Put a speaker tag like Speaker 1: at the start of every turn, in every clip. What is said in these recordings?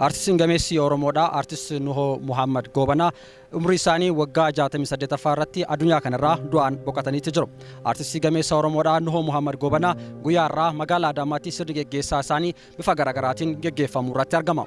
Speaker 1: Artistiin gameessi Oromoodha. Artist Nuhoo Muhammad Goobanaa umrii isaanii waggaa 68ffaa irratti addunyaa kanarraa du'aan boqotaniitti jiru. Artistii gameessa Oromoodha Nuhoo Muhammad Goobanaa guyyaa irraa magaalaa Adaamaatti sirni geggeessaa isaanii bifa garaagaraatiin geggeeffamu irratti argama.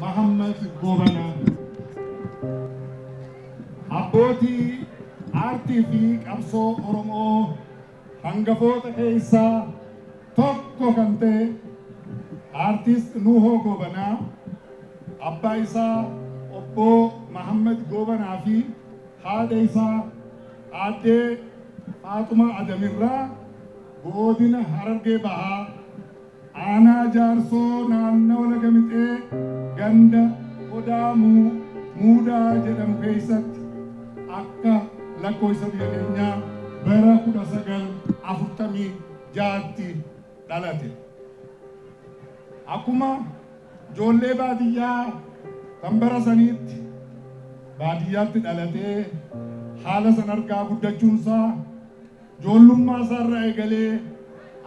Speaker 2: Muhammad Gobanaa abbootii aartii fi qabsoo Oromoo hangafoota keessaa tokko kan ta'e aartist Nuhoo Gobanaa abbaa isaa obbo Muhammad Gobanaa fi haadha isaa aaddee Faaxumaa Adamirraa godina Harargee Bahaa aanaa Jaarsoo naannawa Laga Mixee ganda Odaa Muudaa jedhamu keessatti akka lakkoofsa biyya keenyaa bara 1946tti dhalate. Akkuma ijoollee baadiyyaa kan bara saniitti baadiyyaatti dhalatee haala san argaa guddachuunsaa ijoollummaa isaarraa eegalee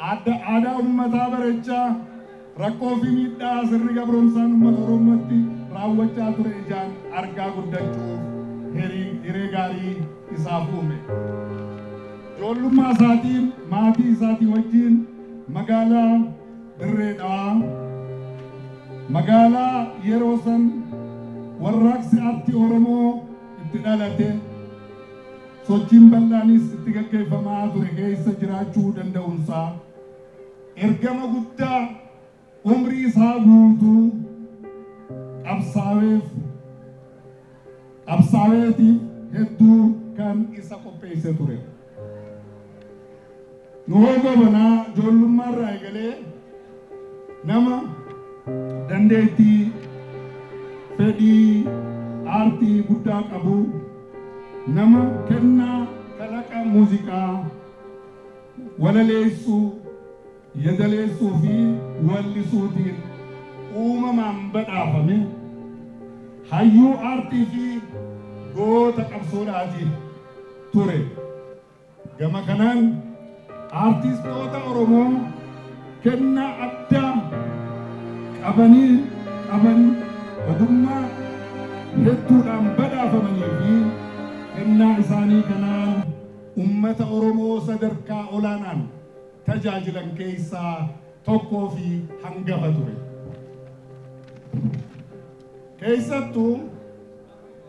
Speaker 2: aadaa uummataa barachaa rakkoo fi miidhaa sirni gabroomsaan uummata Oromootti raawwachaa ture ijaan argaa guddachuuf hiree gaarii isaaf uume. Ijoollummaa isaatiin maatii isaatii wajjin magaalaa Dirree Dhawaa magaalaa yeroo san warraaqsi aartii Oromoo itti dhalate sochiin bal'aanis itti gaggeeffamaa ture keessa jiraachuu danda'uunsaa ergama guddaa umrii isaa guutuu qabsaa'eetiif hedduu kan isa qopheesse ture. Nuhoo Gobanaa ijoollummaa irraa eegalee nama dandeettii fedhii aartii guddaa qabu nama kennaa kalaqa muuziqaa walaleessuu yadaleessuu fi wallisuutiin uumamaan badhaafame hayyuu aartii fi goota qabsoodhaati ture. Gama kanaan aartistoota Oromoo kennaa addaa qaban ogummaa hedduudhaan badhaafamanii fi kennaa isaanii kanaan uummata Oromoo sadarkaa olaanaan tajaajilan keessaa tokkoo fi hangafa ture. Keessattuu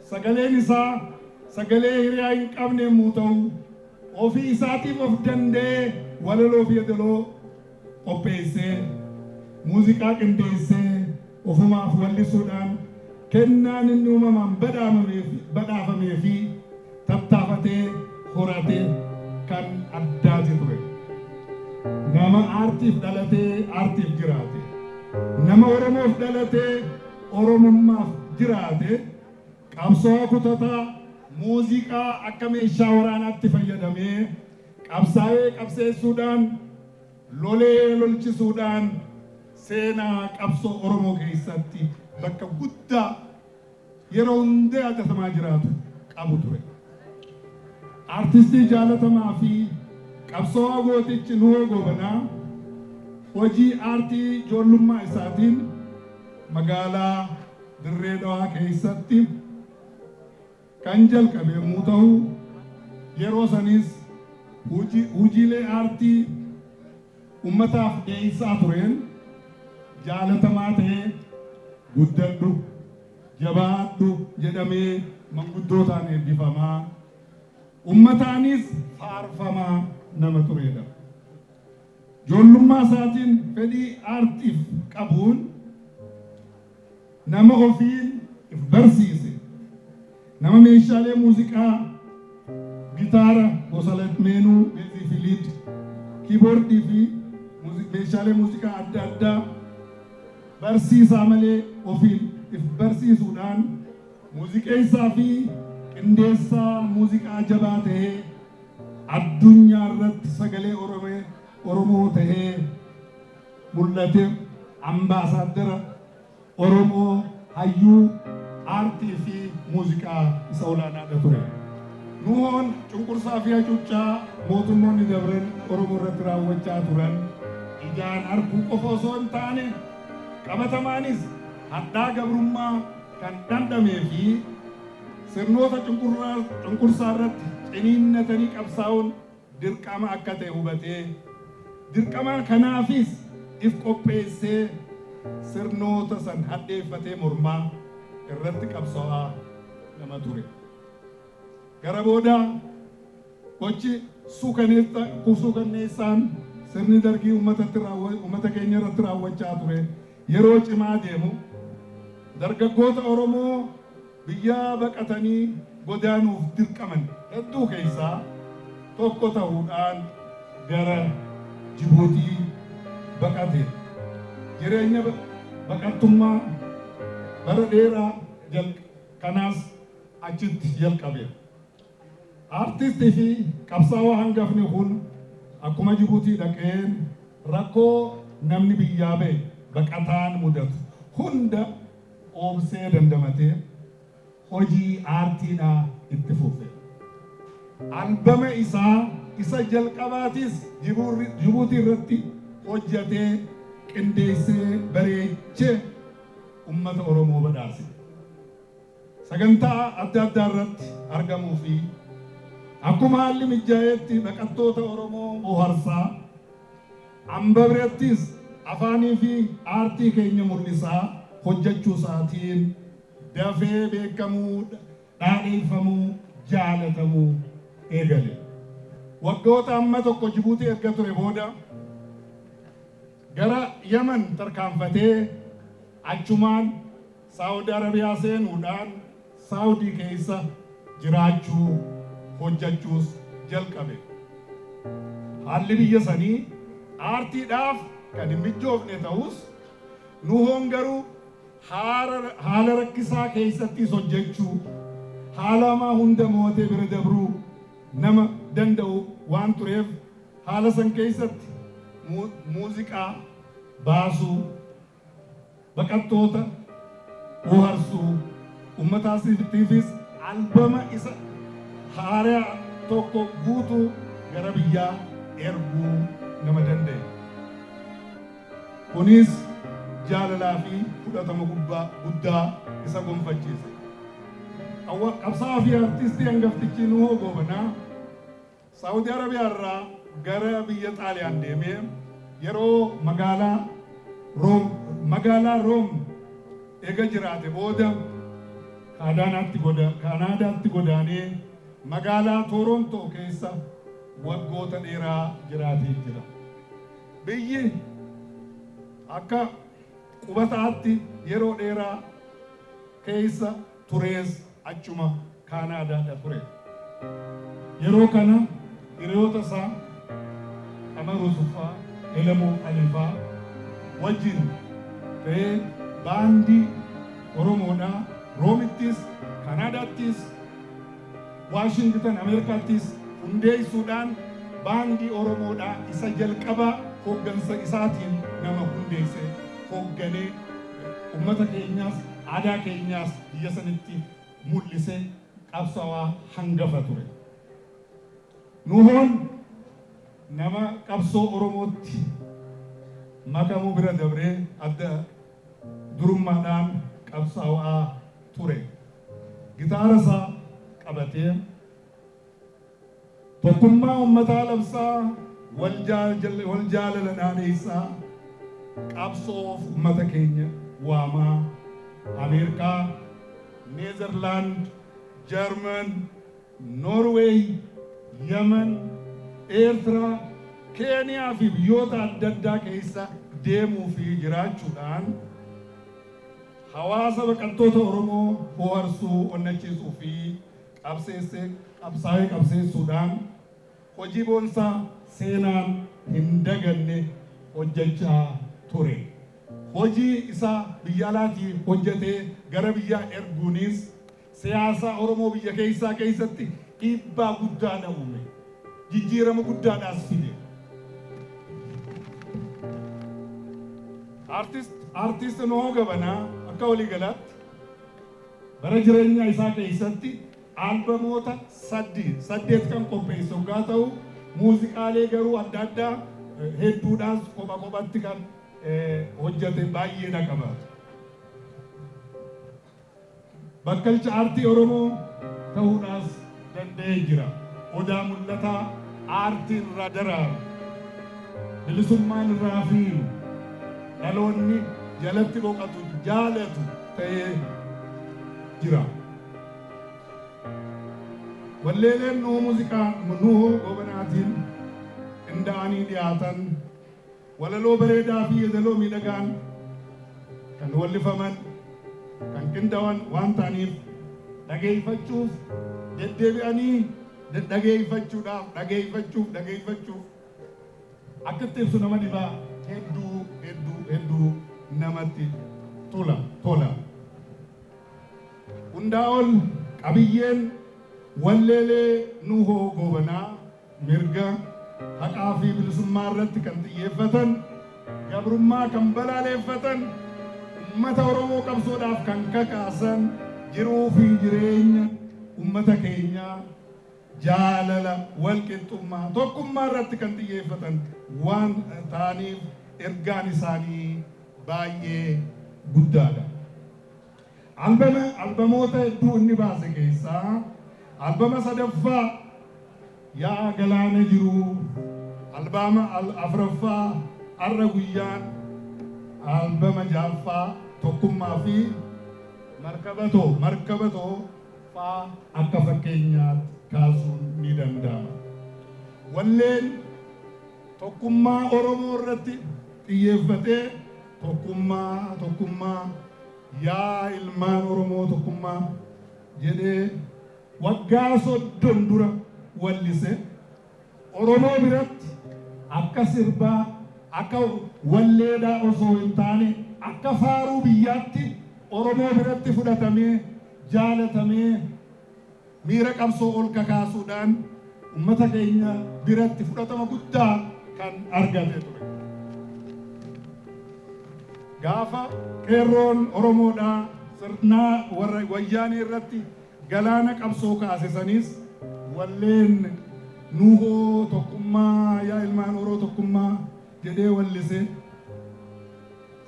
Speaker 2: sagaleen isaa sagalee hiriyaa hin qabne yommuu ta'u ofii isaatiif of danda'ee walaloo fi yeedaloo qopheessee muuziqaa qindeessee ofumaaf wallisuudhaan kennaan inni uumamaan badhaafamee fi tattaafatee horate kan addaati ture. Nama aartiif dhalatee aartiif jiraate. Nama Oromoof dhalatee Oromummaaf jiraate qabsoo kutataa muuziqaa akka meeshaa waraanaatti fayyadamee qabsaa'ee qabseessuudhaan lolee lolchisuudhaan seenaa qabsoo Oromoo keessatti bakka guddaa yeroo hunda yaadatamaa jiraatu qabu ture. Aartistii jaalatamaa fi qabsoo gootichi Nuhoo Gobanaa hojii aartii ijoollummaa isaatiin magaalaa Dirree Dhawaa keessatti kan jalqabe yommuu ta'u yeroo sanis hojiilee aartii ummataaf dhiyeessaa tureen jaalatamaa ta'ee guddadhu jabaadhu jedhamee manguddootaan eebbifamaa ummataanis faarfamaa nama turedha. Ijoollummaa isaatiin fedhii aartiif qabuun nama ofiin if barsiise, nama meeshaalee muuziqaa gitaara gosa lameenuu, bass fi lead, keyboard fi meeshaalee muuziqaa adda addaa barsiisaa malee ofiin if barsiisuudhaan muuziqeessaa fi qindeessaa muuziqaa jabaa ta'ee addunyaa irratti sagalee Oromoo ta'ee mul'ate, ambaasaaddara Oromoo, hayyuu aartii fi muuziqaa isa olaanaadha ture. Nuhoon cunqursaa fi hacuuccaa mootummoonni dabran Oromoo irratti raawwachaa turan ijaan arguu qofa osoo hin taane, qabatamaanis hadhaa gabrummaa kan dhandhamee fi sirnoota cunqursaa irratti ciniinnatanii qabsaa'uun dirqama akka ta'e hubatee, dirqama kanaafis if qopheessee sirnoota san hadheeffatee mormaa irratti qabsaa'aa nama ture. Gara booda gochi suukanneessaan sirni Dargii uummata keenya irratti raawwachaa ture yeroo cimaa deemu, dargaggoota Oromoo biyya baqatanii godaanuuf dirqaman hedduu keessaa tokko ta'uudhaan gara Jibuutii baqate. Jireenya baqattummaa bara dheeraa kanaas achitti jalqabe. Artistii fi qabsaa'aa hangafni kun akkuma Jibuutii dhaqeen rakkoo namni biyyaa ba'e baqataan mudatu hunda obsee dandamatee hojii aartiidhaa itti fufe. Albama isaa isa jalqabaatis Jibuutii irratti hojjetee, qindeessee, bareechee ummata Oromoo badhaase. Sagantaa adda addaa irratti argamuu fi akkuma haalli mijaa'etti baqattoota Oromoo bohaarsaa, hamba birattis afaanii fi aartii keenya mul'isaa hojjechuu isaatiin dafee beekamuu, dhaadheeffamuu, jaalatamuu eegale. Waggoota amma tokko Jibuutii erga ture booda gara Yaman tarkaanfatee achumaan Saawudi Arabiyaa seenuudhaan Saawudii keessa jiraachuu, hojjechuus jalqabe. Haalli biyya sanii aartiidhaaf kan hin mijoofne ta'us, Nuhoon garuu haala rakkisaa keessattis hojjechuu, haala hamaa hunda mo'atee bira dabruu nama danda'u waan tureef, haala san keessatti muuziqaa baasuu, baqattoota bohaarsuu, ummataatiifis albama isa haaraa tokko guutuu gara biyyaa erguu nama danda'e. Kunis jaalalaa fi fudhatama gubbaa guddaa isa gonfachiise. Qabsaa'aa fi artistii hangaftichi Nuhoo Goobanaa Saawudi Arabiyaa irraa gara biyya Xaaliyaan deemee yeroo magaalaa Room ega jiraate booda Kaanaadaatti godaanee magaalaa Toorontoo keessa waggoota dheeraa jiraatee jira. Biyyi akka qubataatti yeroo dheeraa keessa turees achuma Kaanaadaadha ture. Yeroo kana hiriyoota isaa Qamar Yusuffaa, Elemoo Alifaa wajjin ta'ee baandii Oromoodhaa Roomittis, Kanaadaattis, Waashingtan Ameerikaattis hundeessuudhaan baandii Oromoodhaa isa jalqabaa hooggansa isaatiin nama hundeesse, hoogganee ummata keenyaas aadaa keenyaas biyya sanitti mul'ise, qabsaa'aa hangafa ture. Nuhoon nama qabsoo Oromootti makamuu bira dabree adda durummaadhaan qabsaa'aa ture. Gitaara isaa qabatee tokkummaa uummataa labsaa, wal jaalala dhaadheessaa qabsoof uummata keenya waamaa Ameerikaa, Neezerlaand, Jarman, Noorweey, Yemen, Eertiraa, Keeniyaa fi biyyoota adda addaa keessa deemuu fi jiraachuudhaan hawaasa baqattoota Oromoo bohaarsuu, onnachiisuu fi qabsaa'ee qabseessuudhaan hojii boonsaa seenaan hin daganne hojjechaa ture. Hojii isaa biyya alaatii hojjetee gara biyyaa erguunis siyaasa Oromoo biyya keessaa keessatti dhiibbaa guddaadha uume. Jijjiirama guddaadhaas fide. Artist Nuhoo Gobanaa akka waliigalaatti bara jireenya isaa keessatti albamoota 8 kan qopheesse hoggaa ta'u, muuziqaalee garuu adda addaa hedduudhaas kopha kophatti kan hojjete baay'eedha qabaatu. Bakkalcha aartii Oromoo ta'uudhaas danda'ee jira. Odaa mul'ataa aartiin irraa daraaru, bilisummaan irraa fiilu, dhaloonni jalatti boqotu jaalatu ta'ee jira. Walleeleen Nuhoo muuziqaa Nuhoo Gobanaatiin qindaa'anii dhiyaatan walaloo bareedaa fi yeedaloo miidhagaan kan wallifaman kan qindaa'an waan ta'aniif dhageeffachuuf deddeebi'anii dhageeffachuudhaaf dhageeffachuuf dhageeffachuuf akkatti ibsu nama dhibaa hedduu hedduu hedduu namatti tola. Hundaa ol qabiyyeen walleelee Nuhoo Gobanaa mirga haqaa fi bilisummaa irratti kan xiyyeeffatan, gabrummaa kan balaaleffatan, uummata Oromoo qabsoodhaaf kan kakaasan, jiruu fi jireenya uummata keenyaa jaalala, walqixxummaa, tokkummaa irratti kan xiyyeeffatan waan ta'aniif ergaan isaanii baay'ee guddaadha. Albamoota hedduu inni baase keessaa albama 3ffaa Yaa Galaana Jiruu, albama 4ffaa Arra Guyyaan, albama 6ffaa Tokkummaa fi Markabatoo faa akka fakkeenyaatti kaasuun ni danda'ama. Walleen tokkummaa Oromoo irratti xiyyeeffatee tokkummaa tokkummaa yaa ilmaan Oromoo tokkummaa jedhee waggaa 30 dura wallise Oromoo biratti akka sirbaa akka walleedhaa osoo hin taane akka faaruu biyyaatti Oromoo biratti fudhatamee jaalatamee miira qabsoo ol kakaasuudhaan uummata keenya biratti fudhatama guddaa kan argate ture. Gaafa qeerroon Oromoodhaa sirnaa warra wayyaanee irratti galaana qabsoo kaasisaniis walleen Nuhoo tokkummaa yaa ilmaan Oromoo tokkummaa jedhee wallise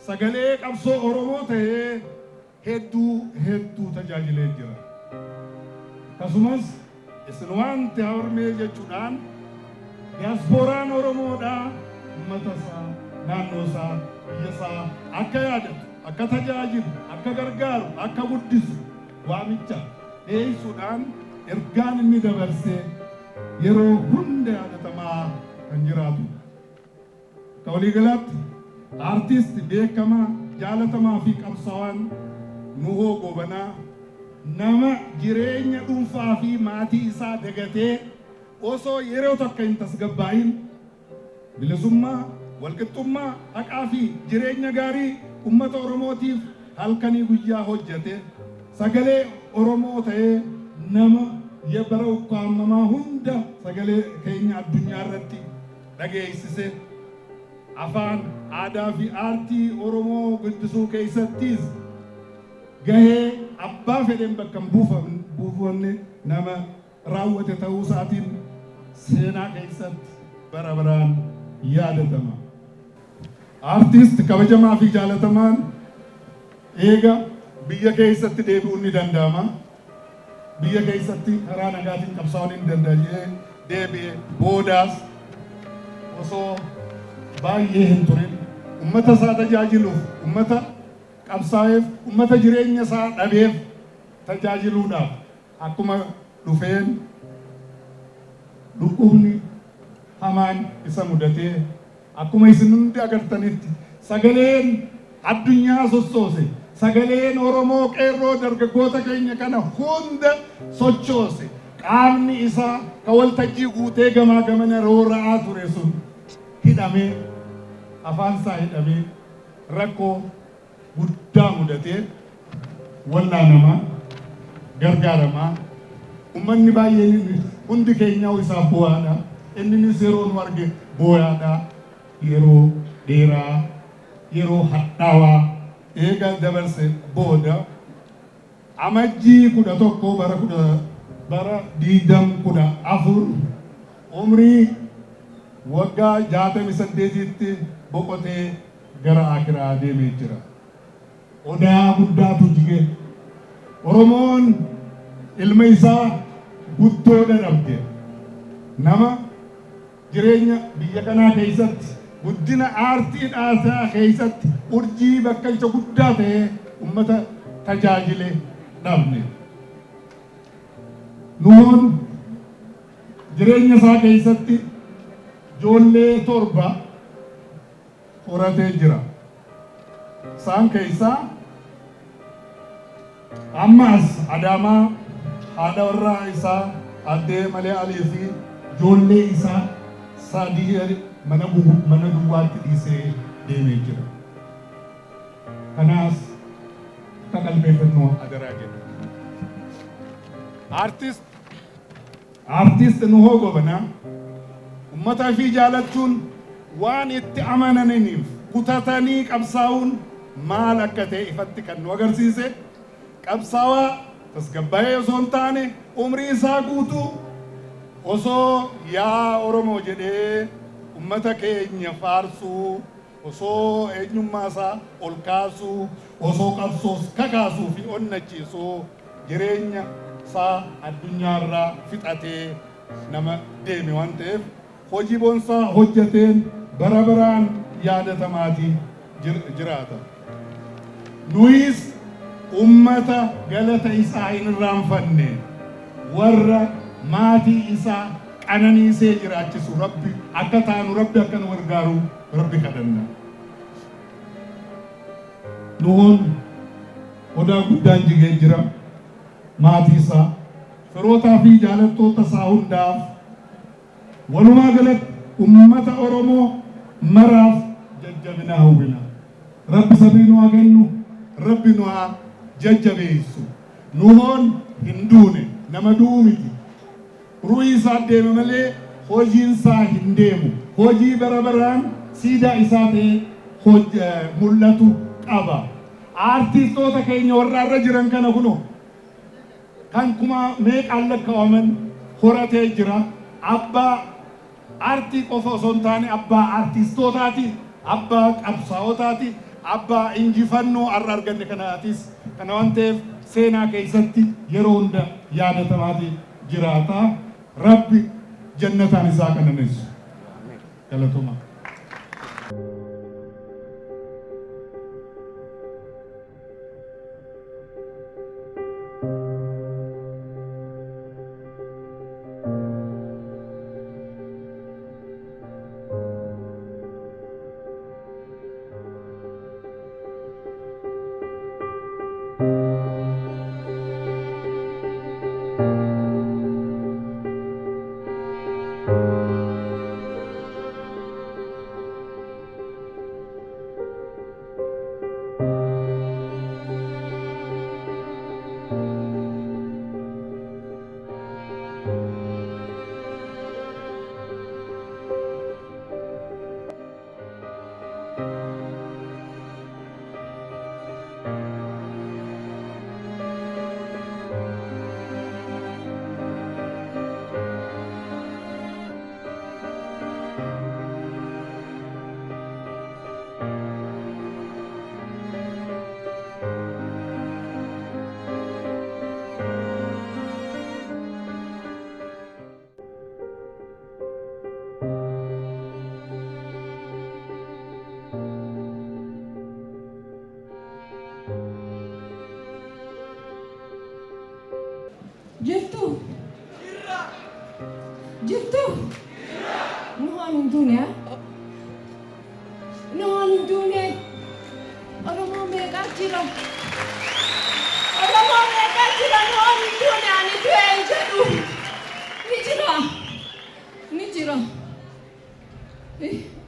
Speaker 2: sagalee qabsoo Oromoo ta'ee hedduu hedduu tajaajilee jira. Akkasumas isin wanti harmee jechuudhaan diyaaspooraan Oromoodhaa uummata isaa, naannoo isaa, biyya isaa akka yaadatu, akka tajaajilu, akka gargaaru, akka guddisu waamicha dhiyeessuudhaan ergaan inni dabarse yeroo hunda yaadatamaa kan jiraatu. Akka waliigalaatti aartisti beekamaa, jaalatamaa fi qabsaawaan Nuhoo Gobanaa nama jireenya dhuunfaa fi maatii isaa dagatee osoo yeroo takka hin tasgabbaa'in bilisummaa, walqixxummaa, haqaa fi jireenya gaarii uummata Oromootiif halkanii guyyaa hojjete sagalee Oromoo ta'ee nama bara ukkaamamaa hunda sagalee keenya addunyaa irratti dhageessise afaan aadaa fi aartii Oromoo guddisuu keessattis gahee abbaa fedheen bakka hin buufanne nama raawwate ta'uu isaatiin seenaa keessatti bara baraan yaadatama. Aartist kabajamaa fi jaalatamaan eega biyya keessatti deebi'uun ni danda'ama. Biyya keessatti karaa nagaatiin qabsaa'uun ni danda'a deebi'e boodaas osoo baay'ee hin turin Ummata isaa tajaajiluuf, ummata qabsaa'eef, ummata jireenya isaa dhabeef tajaajiluudhaaf akkuma dhufeen dhukkubni hamaan isa mudatee akkuma isin hundi agartanitti sagaleen addunyaa sossoose, sagaleen Oromoo qeerroo dargaggoota keenya kana hunda sochoose, qaamni isaa ka waltajjii guutee gamaa gamana roora'aa ture sun hidhamee, afaan isaa hidhamee, rakkoo guddaa mudatee wallaanamaa gargaaramaa. Ummanni baay'een hundi keenyaa isaaf bu'aadha. Inninis yeroo nu arge boo'aadha. Yeroo dheeraa, yeroo hadhaawaa eega dabarse booda Amajjii 11 bara 2014 umrii waggaa 68tti boqotee gara akiraa deemee jira. Odaa guddaatu jige. Oromoon ilma isaa guddoo dhabde. Nama jireenya biyya kanaa keessatti guddina aartii dhaasaa keessatti urjii bakkalcha guddaa ta'ee ummata tajaajile dhabne. Nuhoon jireenya isaa keessatti ijoollee 7 horatee jira. Isaan keessaa ammas Adaamaa haadha warraa isaa addee Malee Alii fi ijoollee isaa 3 mana duwwaatti dhiisee deemee jira. Kanaas akka qalbeeffannoo adaraa jedha. Artist Nuhoo Gobanaa ummata fi jaalachuun waan itti amananiif kutatanii qabsaa'uun maal akka ta'e ifatti kan nu agarsiise, qabsaawaa tasgabbaa'ee osoo hin taane umrii isaa guutuu osoo yaa Oromoo jedhee ummata keenya faarsuu, osoo eenyummaa isaa ol kaasuu, osoo qabsoos kakaasuu fi onnachiisuu jireenya isaa addunyaarraa fixatee nama deeme waan ta'eef hojii boonsaa hojjeteen bara baraan yaadatamaatii jiraata. Nuyis ummata galata isaa hin irraanfanne, warra maatii isaa qananiisee jiraachisu Rabbi akka taanu, Rabbi akka nu gargaaru Rabbi kadhanna. Nuhoon odaa guddaan jigee jira. Maatii isaa, firootaa fi jaalattoota isaa hundaaf, walumaa galatti ummata Oromoo maraaf jajjabina hawwina. Rabbi sabii nu haa kennu, Rabbi nu haa jajjabeessu. Nuhoon hin duune, nama du'uu miti. Ru'ii isaa deeme malee hojiin isaa hin deemu. Hojii bara baraan siidaa isaa ta'ee mul'atu qaba. Aartistoota keenya warra irra jiran kana kunoo kan kuma meeqaan lakkaa'aman horatee jira. Abbaa aartii qofa osoo hin taane abbaa aartistootaati, abbaa qabsaa'otaati, abbaa injifannoo har'a arganne kanaatis. Kana waan ta'eef seenaa keessatti yeroo hunda yaadatamaati jiraata. Rabbi jannataan isaa qananeessu. Galatoomaa.
Speaker 3: Oromoo meeqa jira Nuhoon hin duune ani du'e hin jedhu. Ni jira. Ni jira.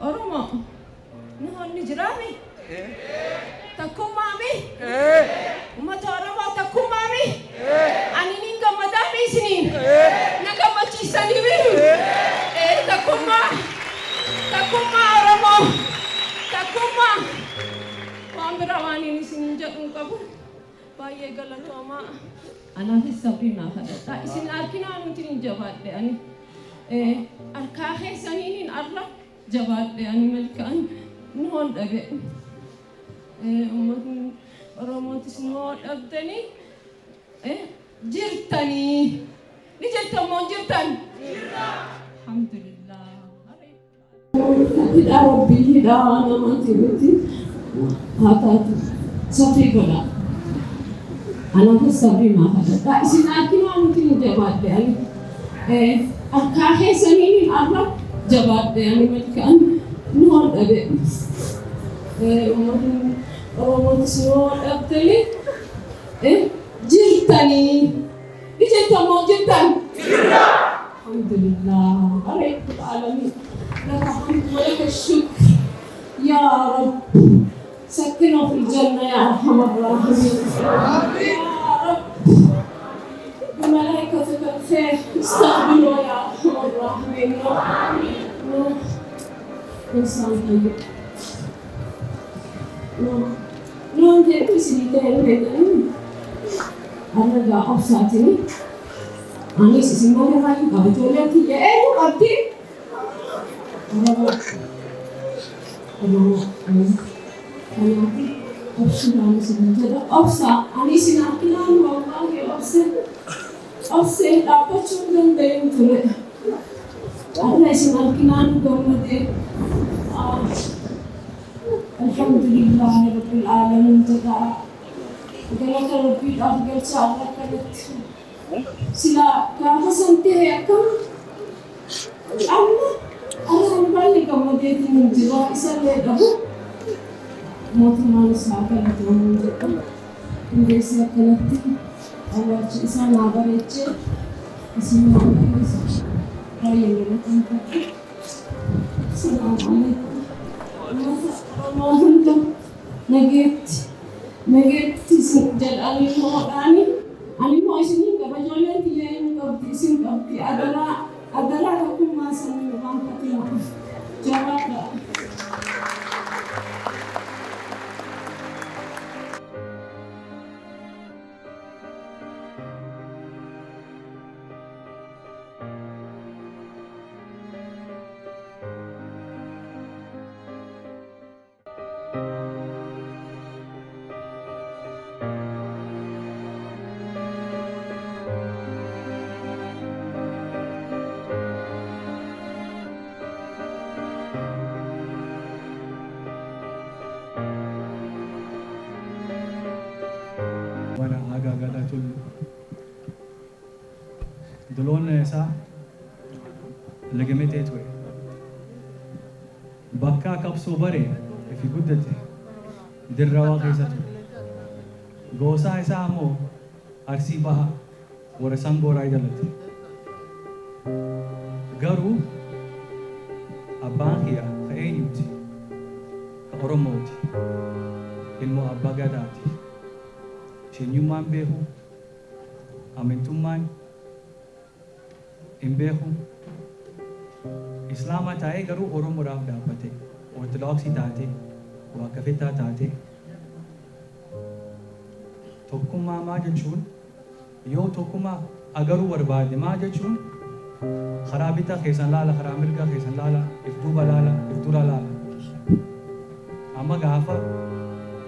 Speaker 3: Oromoo Nuhoon ni jiraami? Takkummaami? Uummata Oromoo takkummaami? Ani nin gammadaami isiniin? Na gammachiisaniimi? Takkummaa. Takkummaa Oromoo. Takkummaa. Waan biraa waan inni isiniin jedhu hin qabu. Baay'ee galatoomaa. Anaafis sabrii naa kadhadhaa. Isin harkinaa nuti hin jabaadhe ani. Harkaa keessaniin hin arra jabaadhe ani malkaan Nuhoon dhabe. Uummatni Oromootis Nuhoo dhabdanii jirtanii. Ni jirtan moo hin jirtan? Alhamdulillah. Hidhaa Rabbii hidhaa namaati miti. Haa taatu sabrii godhaa. Anaafis sabrii naa kadhadhaa. Isin harkinaa nuti hin jabaadhe ani. Harkaa keessaniin hin arra jabaadhe ani malkaan Nuhoon dhabe. Uummatni Oromootis Nuhoo dhabdanii jirtanii. Ni jirtan moo hin jirtan? Alhamdulillah. Rabbil alamin. لك الحمد ولك الشكر يا رب. سكنه في الجنة يا أرحم الراحمين. يا رب بملائكتك الخير استقبله يا أرحم الراحمين. نوح إنسان طيب. نوح نوح كيف سنتين أنا قاعد أبساطني. Anis isin malee maal qaba ijoolleen tiyya eenyu qabdi? Oromoo. Oromoo. Kanaaf obsuudhaan isin jedha. Obsa ani isin harkinaan wallaahi obse. Obsee dhaabbachuu hin danda'in ture. Har'a isin harkinaan gammadee. Alhamdulillahi rabbil aalamiin jedha. Galata Rabbiidhaaf galchaa har'a kanatti. Sila gaafa san ta'e akkam amma arraan baay'ee gammadeetiin hin jira isallee dhabu mootummaan isaa galatoomu jedha. Qindeessee akkanatti awwaalcha isaa naa bareechee isin naa bareeche baay'ee galateeffadha. Salaamu alaikum. Uummata Oromoo hunda nageetti nageetti isin jedhanii moodhaani. Ani immoo isiniin qaba ijoolleen tiyya eenyu qabdi isin qabdi adaraa adaraa tokkummaa sanii irraanfatina jabaadha.
Speaker 4: Wana Aagaa Gadaa Tulluu. Doloonni isaa lagametee ture. Bakka qabsoo bare fi guddate Dirrawaa keessa ture. Goosaa isaa ammoo Arsii Baha warra Sangooraa jalatti. Garuu abbaan kiyya ka eenyuti? Ka Oromooti. Ilmoo abbaa Gadaati. Sheenyummaan beeku, amantummaan hin beeku. Islaama taa'ee garuu Oromoodhaaf dhaabbate. Ortodoksii taate, waaqeffettaa taate. Tokkummaa maa jechuun yoo tokkummaa agaruu barbaade maa jechuun karaa bitaa keessan laala, karaa mirgaa keessan laala, if duuba laala, if dura laala. Amma gaafa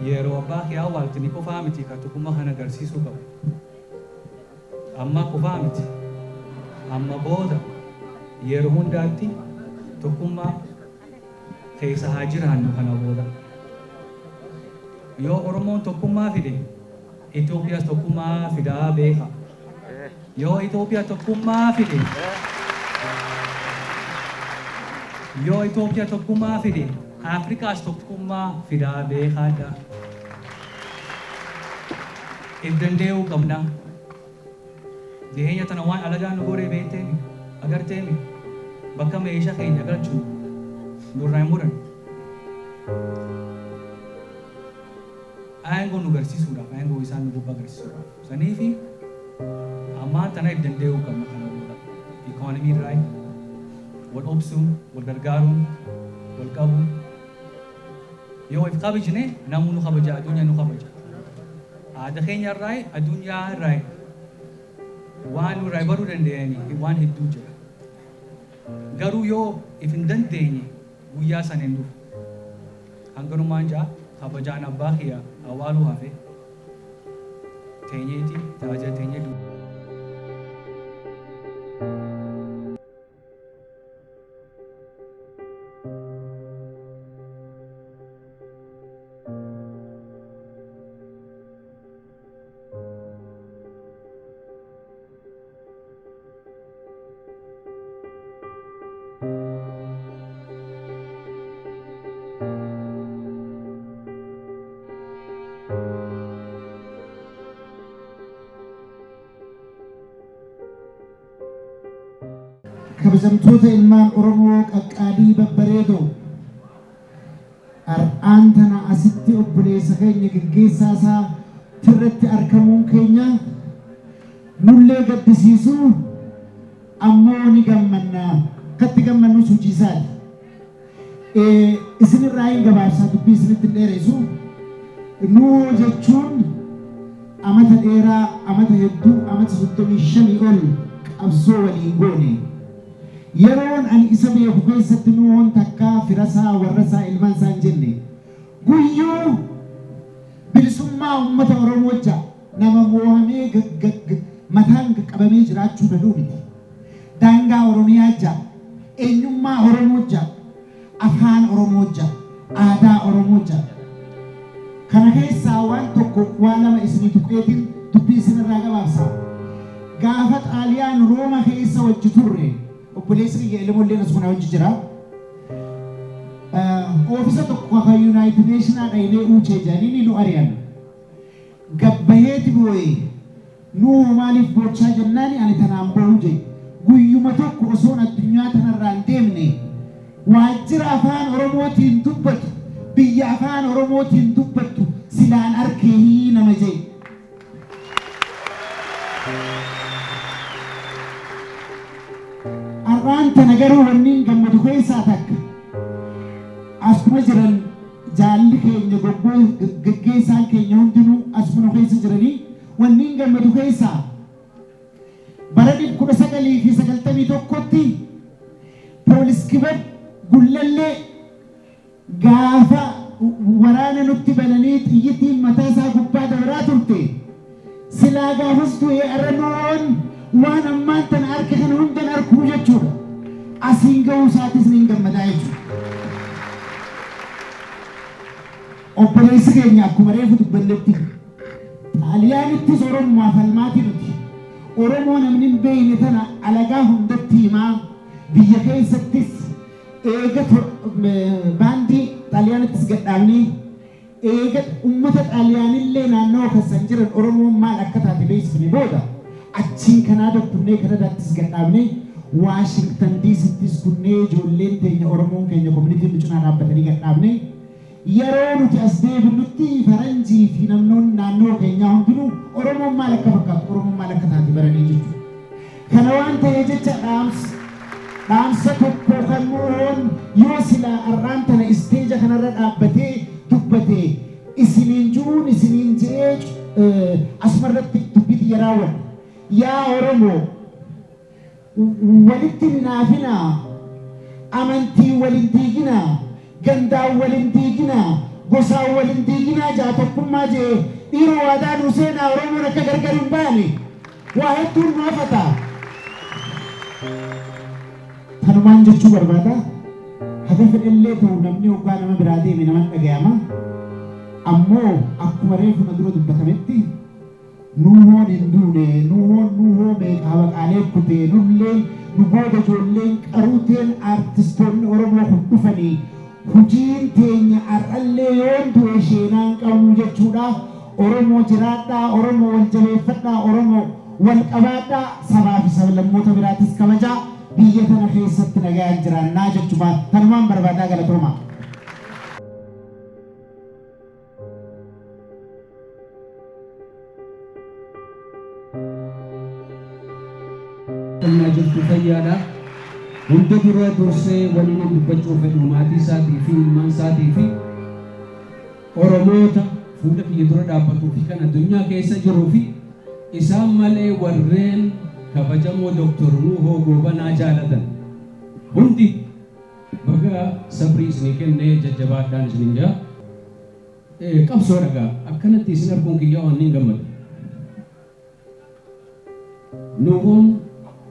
Speaker 4: yeroo abbaa kee awwaaltini qofaa miti ka tokkummaa kana agarsiisuu qabu. Amma qofaa miti. Amma booda yeroo hundaatti tokkummaa keessa haa jiraannu kana booda. Yoo Oromoon tokkummaa fide, Itoophiyaas tokkummaa fidaa beeka. Yoo Itoophiyaa tokkummaa fide, yoo Itoophiyaa tokkummaa fide, Afrikaas tokkummaa fidaa beekaadha. If danda'uu qabna. Jireenya tana waan alagaan nu godhe beekteemi, agarteemi, bakka meeshaa keenya galchinu nurraa hin muran. Aangoo nu garsiisuudhaaf, aangoo isaan nu gubbaa garsiisuudhaaf. Saniifi ammaan tana if danda'uu qabna kana booda. Ikoonomii irraa wal obsuun, wal gargaaruun, wal qabuun. Yoo if kabajne namuu nu kabaja, addunyaa nu kabaja. Aadaa keenya irraa, addunyaa irraa waan nurraa baruu danda'anii waan hedduu jira. Garuu yoo if hin dandeenye guyyaa sana hin dhufu. Hanganumaan jaa kabajaan abbaa kiyya awwaaluu hafe teenyeeti tajaajila teenyee du'u.
Speaker 5: Kabajamtoota ilmaan Oromoo qaqqaalii babbareedoo, har'aan tana asitti obboleessa keenya geggeessaa isaa tirratti argamuun keenya nullee gaddisiisu, ammoo ni gammanna. Katti gammannus hojii isaati. Isinirraa hin gabaabsaa, dubbii isinitti hin dheeressu. Nuu jechuun amata dheeraa, amata hedduu, amata 35 ol qabsoo waliin goone. Yeroon ani isa beeku keessatti Nuhoon takkaa firasaa, warrasaa, ilmaan isaa hin jenne. Guyyuu bilisummaa uummata Oromoo ja'a nama moohamee mataan qabamee jiraachuu fedhuu miti. Daangaa Oromiyaa ja'a, eenyummaa Oromoo ja'a, afaan Oromoo ja'a, aadaa Oromoo ja'a. Kana keessaa waan tokko, waa lama isinii tuqeetiin dubbii isinirraa gabaabsa. Gaafa Xaaliyaan Rooma keessa wajji turre, obboleessi kiyya Ilmoolleen asuma wajji jira. Oofisa tokko kan United Nations dhaynee uumchee jedhanii nu ari'an. Gabbaheeti boo'ee, "Nuu maaliif boochaa?" jennaani, "Ani tanaan boo'u," jee. "Guyyuma tokko osoon addunyaa tanarraa hin deemne waajjira afaan Oromootiin dubbatu, biyya afaan Oromootiin dubbattu silaan arkee," nama jee. Har'aan tana garuu wanni hin gammadu keessaa takka, asuma jiran jaalli keenya geggeessaan keenya hundinuu asuma keessa jiranii. Wanni hin gammadu keessaa, bara 1991tti poolis kibab Gullallee gaafa waraana nutti bananii xiyyitiin mataa isaa gubbaa dabaraa turte, silaa gaafas du'ee arra Nuhoon waan ammaan tana harka kana hundan arkuu jechuudha. Asiin ga'uu isaatis ni gammadaa jechuudha. Obboleessi keenya akkuma reefu dubbannetti Xaaliyaanittis Oromummaa falmaatii nuti. Oromoo namni hin beekne tana alagaa hundatti himaa, biyya keessattis eega baandii Xaaliyaanittis gadhaabnee, eega ummata Xaaliyaanillee naannawa keessan jiran Oromoon maal akka taate beeksifne booda, achiin Kanaada kunnee, Kanadaattis gadhaabnee, Waashingtan DCttis kunnee, ijoolleen teenya, Oromoon keenya, communityn nu cinaa dhaabbatanii gadhaabnee, yeroo nuti as deebinutti faranjii fi namnoonni naannoo keenyaa hundinuu Oromoon maal akka fakkaatu, Oromoon maal akka taate baranii jechuudha. Kana waan ta'ee jecha dhaamsa tokko kan Nuhoon yoo silaa har'aan tana stage kanarra dhaabbatee dubbate isiniin jiruun isiniin je'ee asumarratti dubbii xiyya raawwadha. Yaa Oromoo, walitti hin naafinaa, amantii walin diiginaa, gandaan walin diiginaa, gosaan walin diiginaa jaa, tokkummaa jee dhiiroo waadaa nuu seenaa. Oromoon akka gargar hin baane waa hedduun nu hafata. Kanumaan jechuu barbaada. Haga fedhellee ta'u namni hoggaa nama biraa deeme naman dhagayama. Ammoo akkuma reefu na dura dubbatametti Nuuhoon hin duune, Nuuhoon nuuhoo meeqaa baqaalee kutee, nulleen nu booda ijoolleen qaruuteen aartistoonni Oromoo kun dhufanii hujiin teenya har'allee yoon du'e sheenaan qabnu jechuudha. Oromoo jiraadhaa, Oromoo wal jabeeffadhaa, Oromoo wal qabaadhaa, sabaa fi sablammoota biraatis kabajaa biyya tana keessatti nagaan jiraannaa jechuudha. Tanumaan barbaadaa galatoomaa.
Speaker 6: Qonnaa jirtu fayyaadha. Hunda dura dursee waliin dubbachuu fedhu maatii isaatii fi ilmaan isaatii fi Oromoota fuula kiyya dura dhaabbatuu fi kan addunyaa keessa jiruu fi isaan malee warreen kabajamoo Dooktor Nuhoo Goobanaa jaalatan hundi baga sabrii isinii kennee jajjabaadhaan isiniin jaa. Qabsoo dhagaa akkanatti isin arguun kiyyaa waan niin gammada. Nuhoon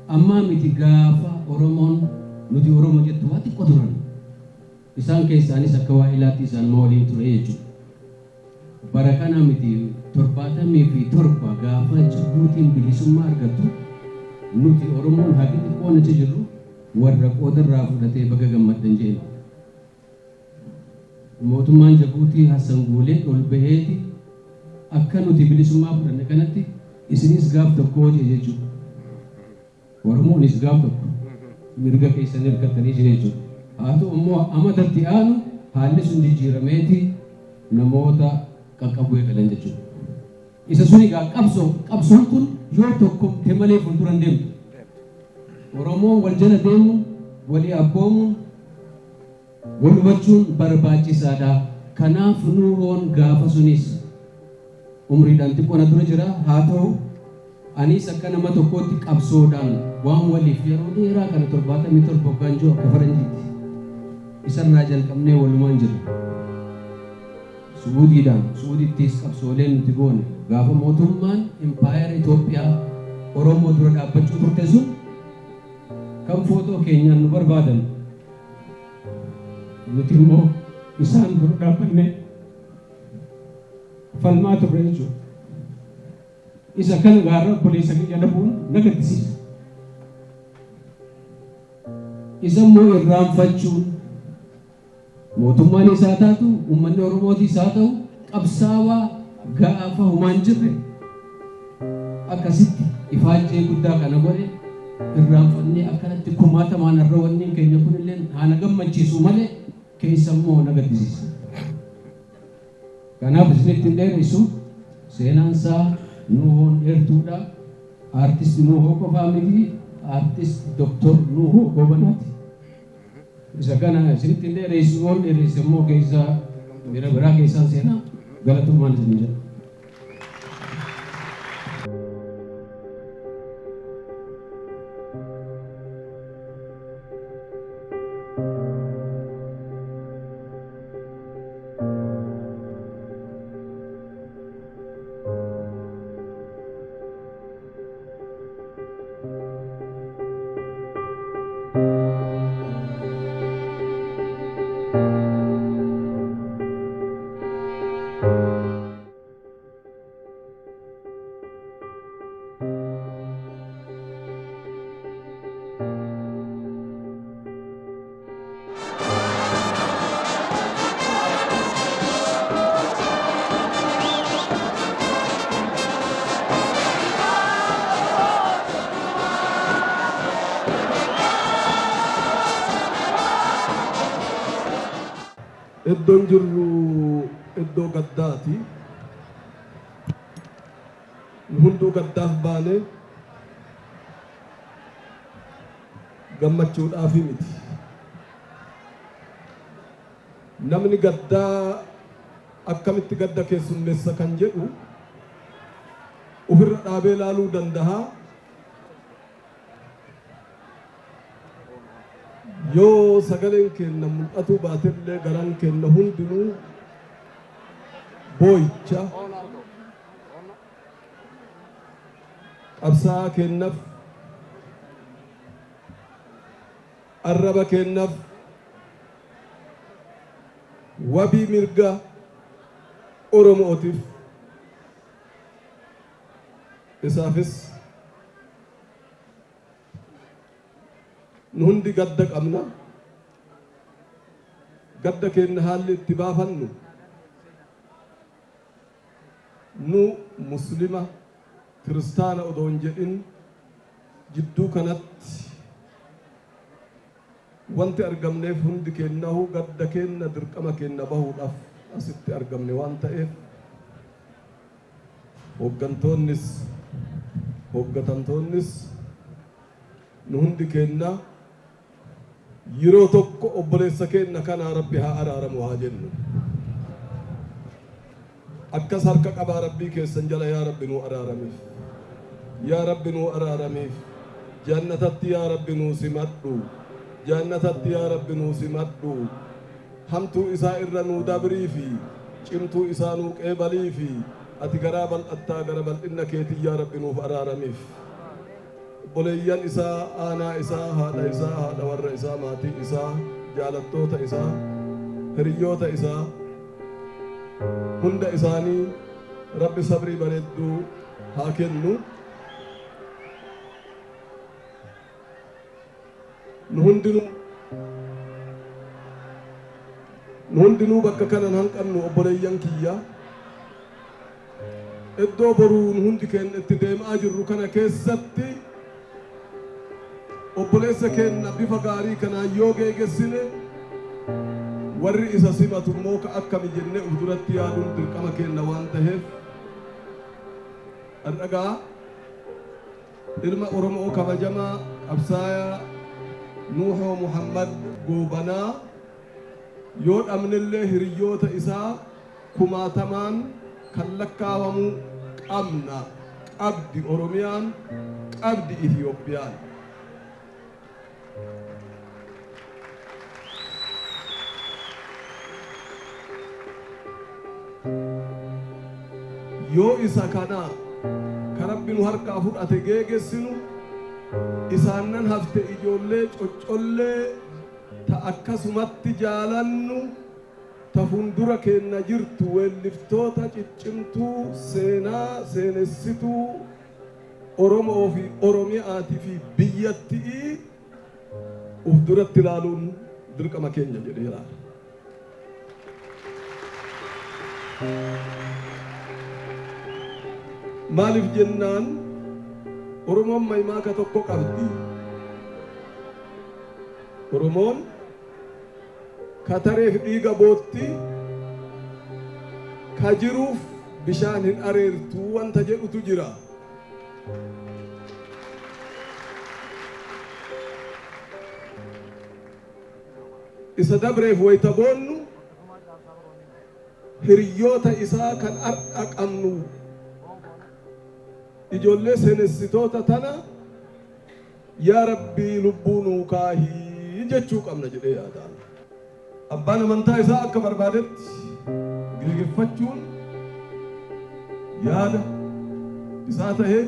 Speaker 6: ammaa miti gaafa Oromoon nuti Oromoo jettu waa xiqqoo turan. Isaan keessaanis akka waa ilaatti isaan ma waliin ture jechuudha. Bara kana miti 77 gaafa Jibuutiin bilisummaa argattu nuti Oromoon haqi xiqqoon achi jirru warra qoodarraa fudhatee baga gammaddan jeen. Mootummaan Jibuutii Hassan Guulee ol baheeti akka nuti bilisummaa fudhanne kanatti isinis gaaf tokko hojii jechuudha. Oromoonis gaaf tokko mirga keessan hirkattanii jiru jechuudha. Haa ta'u immoo amatatti aanu haalli sun jijjiirameeti namoota qaqqabuu eegalan jechuudha. Isa sun egaa qabsoon kun yoo tokkomte malee fuuldura hin deemtu. Oromoon wal jala deemuun, walii abboomuun, wal hubachuun barbaachisaadha. Kanaaf Nuhoon gaafa sunis umriidhaan xiqqoo na dura jira. Haa ta'u anis akka nama tokkootti qabsoodhaan waan waliif yeroo dheeraa kana 77 hoggaan jiru akka faranjiitti isarraa jalqabnee walumaan jira. Suudiidhaan Suudiittis qabsooleen nuti goone gaafa mootummaan impaayera Itoophiyaa Oromoo dura dhaabbachuu turte sun kan footoo keenyaan nu barbaadan nuti immoo isaan dura dhaabbannee falmaa turre jechuudha. Isa kana gaarra obboleessa kiyya dhabuun na gaddisiisa. Isa immoo irraanfachuun mootummaan isaa taatu uummanni Oromootis haa ta'u qabsaawaa gaafa humaan jirre akkasitti ifaajjee guddaa kana godhe irraanfannee akkanatti kumaatamaan har'a wanni keenya kunillee haana gammachiisu malee keessa immoo na gaddisiisa. Kanaaf isinitti hin dheeressu seenaan isaa Nuhoon dheertuudha. Aartist Nuhoo qofaa miti aartist Dooktor Nuhoo Goobanaati. Isa kana isinitti hin dheeressu yoon dheeresse immoo keessa bira biraa keessaan seenaa galatoomaan isin jedha.
Speaker 2: Iddoon jirru iddoo gaddaati. Nu hunduu gaddaaf baane gammachuudhaafi miti. Namni gaddaa akkamitti gadda keessummeessa kan jedhu ofirra dhaabee ilaaluu danda'a. Yoo sagaleen keenya mul'atuu baatellee garaan keenya hundinuu boo'icha qabsaa'aa keenyaaf arraba keenyaaf wabii mirga Oromootiif isaafis nu hundi gadda qabna. Gadda keenya haalli itti baafannu
Speaker 7: Nu Muslima Kiristaana odoo hin jedhin jidduu kanatti wanti argamneef hundi keenyahu gadda keenna dirqama keenna bahuudhaaf asitti argamne waan ta'eef hooggantoonnis hooggatamtoonnis nu hundi keenna yeroo tokko obboleessa keenna kanaa Rabbi haa araaramu haa jennu. Akkas harka qabaa Rabbii keessan jala yaa Rabbi nuu araaramiif. Yaa Rabbi nuu araaramiif. Jannatatti yaa Rabbi nuu simadhu. Jannatatti yaa Rabbi nuu simadhu. Hamtuu isaa irra nuu dabriifi cimtuu isaa nuu qeebaliifi ati garaa bal'attaa gara bal'inna keetii yaa Rabbi nuuf araaramiif. Obboleeyyan isaa, aanaa isaa, haadha isaa, haadha warra isaa, maatii isaa, jaalattoota isaa, hiriyyoota isaa hunda isaanii Rabbi sabrii bareedduu haa kennu. Nu hundinuu bakka kanan hanqannu obboleeyyan kiyya. Iddoo boruu nu hundi keenya itti deemaa jirru kana keessatti obboleessa keenya bifa gaarii kanaan yoo geegessine warri isa simatu immoo ka akkami jennee uf duratti yaaduun dirqama keenya waan ta'eef dhadhagaa ilma Oromoo kabajamaa qabsaayaa Nuuhoo Muhammad Goobanaa yoo dhabnellee hiriyyoota isaa kumaatamaan kan lakkaawamu qabna qabdi Oromiyaan qabdi Itiyoophiyaan. Yoo isa kana ka Rabbi nu harkaa fudhate geegessinu isaannan hafte ijoollee coccollee ta akkasumatti jaalannu ta fuuldura keenna jirtu weelliftoota ciccimtuu seenaa seenessituu Oromoo fi Oromiyaatii fi biyyattii uf duratti ilaaluun dirqama keenya jedhee ilaala. Maaliif jennaan Oromoon maymaaka tokko qabdi. Oromoon katareef dhiiga bootti ka jiruuf bishaan hin areertu wanta jedhutu jira. Isa dabreef wayita boonnu hiriyyoota isaa kan har'a qabnu ijoollee seenessitoota tana yaa Rabbii lubbuu nuu kaahii jechuu qabna jedhee yaadaan. Abbaan amantaa isaa akka barbaadetti geegeffachuun yaada isaa tahee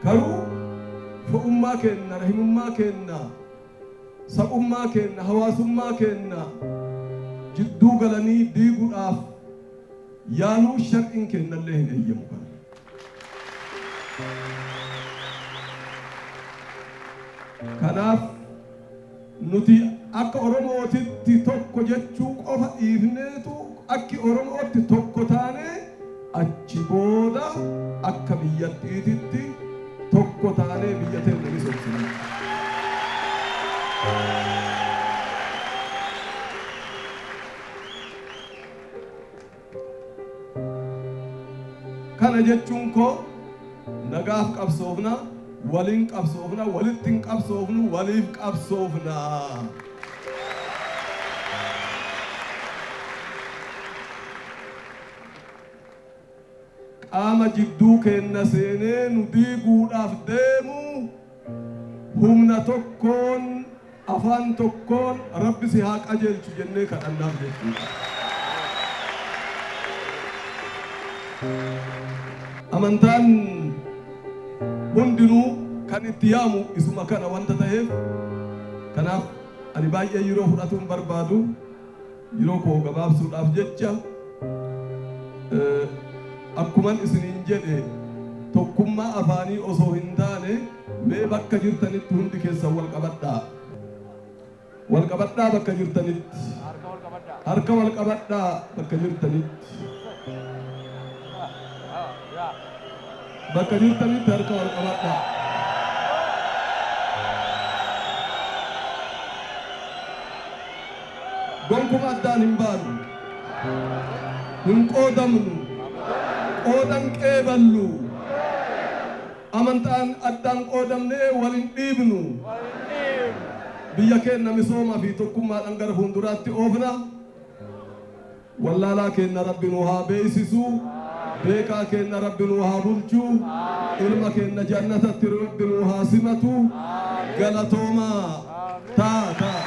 Speaker 7: garuu fo'ummaa keenna, rahimummaa keenna, sabummaa keenna, hawaasummaa keenna jidduu galanii diiguudhaaf yaaluu shar'iin keennallee hin eeyyamu kana. Kanaaf nuti akka Oromootitti tokko jechuu qofa dhiifneetu akki Oromootti tokko taanee achi booda akka biyyattiititti tokko taanee biyya teenya ni sochina. Kana jechuun koo nagaaf qabsoofna, waliin qabsoofna, walitti hin qabsoofnu, waliif qabsoofna. Qaama jidduu keenna seenee nu diiguudhaaf deemu humna tokkoon afaan tokkoon Rabbi si haa qajeelchu jennee kadhannaaf jechuudha. Amantaan hundinuu kan itti yaamu isuma kana wanta ta'eef kanaaf ani baay'ee yeroo fudhatuun barbaadu yeroo koo gabaabsuudhaaf jecha akkuman isiniin jedhe tokkummaa afaanii osoo hin taane mee bakka jirtanitti hundi keessan wal qabadhaa. Wal qabadhaa bakka jirtanitti. Harka wal qabadhaa bakka jirtanitti. Bakka jirtanitti harka wal qabadhaa. Gonkuma addaan hin baanu. Hin qoodamnu. Qoodan qeeballu. Amantaan addaan qoodamnee wal hin dhiibnu. Biyya keenya misooma fi tokkummaadhaan gara fuulduraatti oofna. Wallaalaa keenya Rabbi nu haa beeksisu. Beekaa keenya Rabbi nu haa bulchu. Ilma keenya jannatatti Rabbi nu haa simatu. Galatoomaa. Taa taa.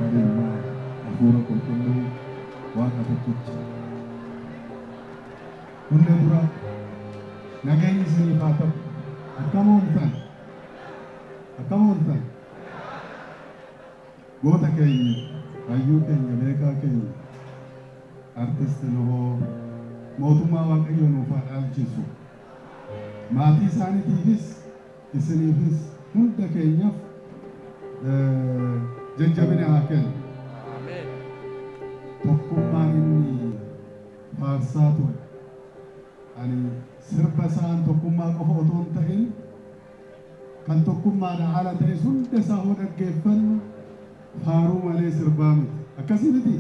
Speaker 2: Hafuura qulqulluu Waaqa tokkicha. Hunda dura nageenyi isiniif haa ta'u. Akkam ooltan? Akkam ooltan? Goota keenya, hayyuu keenya, beekaa keenya, artisti Nuhoo mootummaa Waaqayyoo nuuf haa dhaalchisu. Maatii isaaniitiifis isiniifis hunda keenyaaf jajjabina haa kennu. Tokkummaan inni faarsaa ture. Ani sirba isaan tokkummaa qofa otoo hin ta'in kan tokkummaadhaan ala ta'e hunda isaa hoo dhaggeeffannu faaruu malee sirbaa miti. Akkasii miti?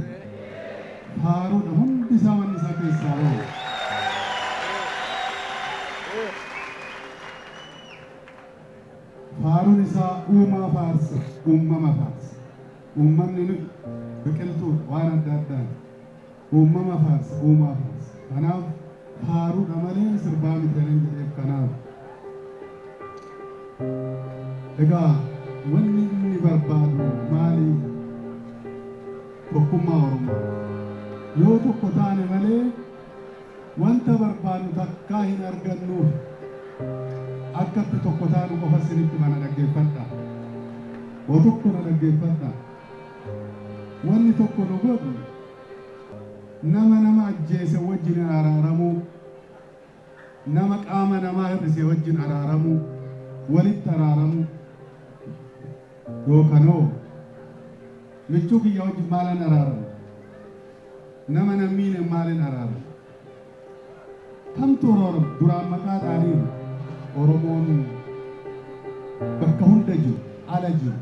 Speaker 2: Faaruudha hundi isaa wanni isaa keessaa bahu. Faaruun isaa uumaa faarsa, uumama faarsa. Uumamni nuyi biqiltuudha waan adda addaan. Uumama faarsa, uumaa faarsa. Kanaaf faaruudha malee sirbaa miti anin jedheef kanaaf. Egaa wanni inni barbaadu maali? Tokkummaa Oromoo. Yoo tokko taane malee wanta barbaadnu takkaa hin argannuuf akkatti tokko taanu qofa isinitti mana dhaggeeffadha. Waa tokko na dhaggeeffadha. Wanni tokko nu godhu nama nama ajjeese wajjin araaramuu, nama qaama namaa hir'ise wajjin araaramuu, walitti araaramuu yookanoo michuu kiyya wajjin maalan araaramu? Nama nammiine maalin araaramu? Kamtu araaramu? Duraan maqaa dhaaniiru. Oromoon bakka hunda jiru, ala jiru,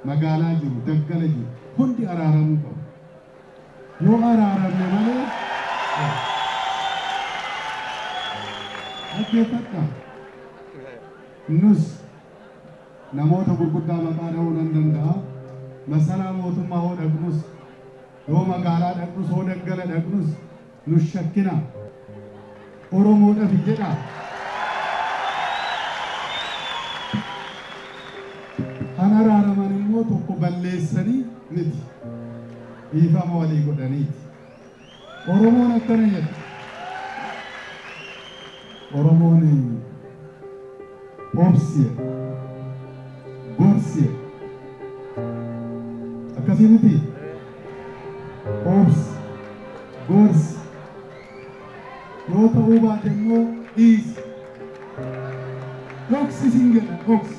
Speaker 2: magaalaa jiru, daggala jiru, hundi araaramuu qabu. Yoo araaramne malee dhaggeeffadha. Nus namoota gurguddaa maqaa dha'uu nan danda'a. Masaraa mootummaa hoo dhaqnus, yoo magaalaa dhaqnus, hoo daggala dhaqnus, nus shakkina. Oromoodhaaf jedha. Kan araaraman immoo tokko balleessanii miti. Dhiifama walii godhaniiti. Oromoon akkana jedha. Oromoon obsiye, gorsiye. Akkasii miti? Obsi, gorsi. Yoo ta'uu baate immoo dhiisi. Dhoksi sin jedha, dhoksi.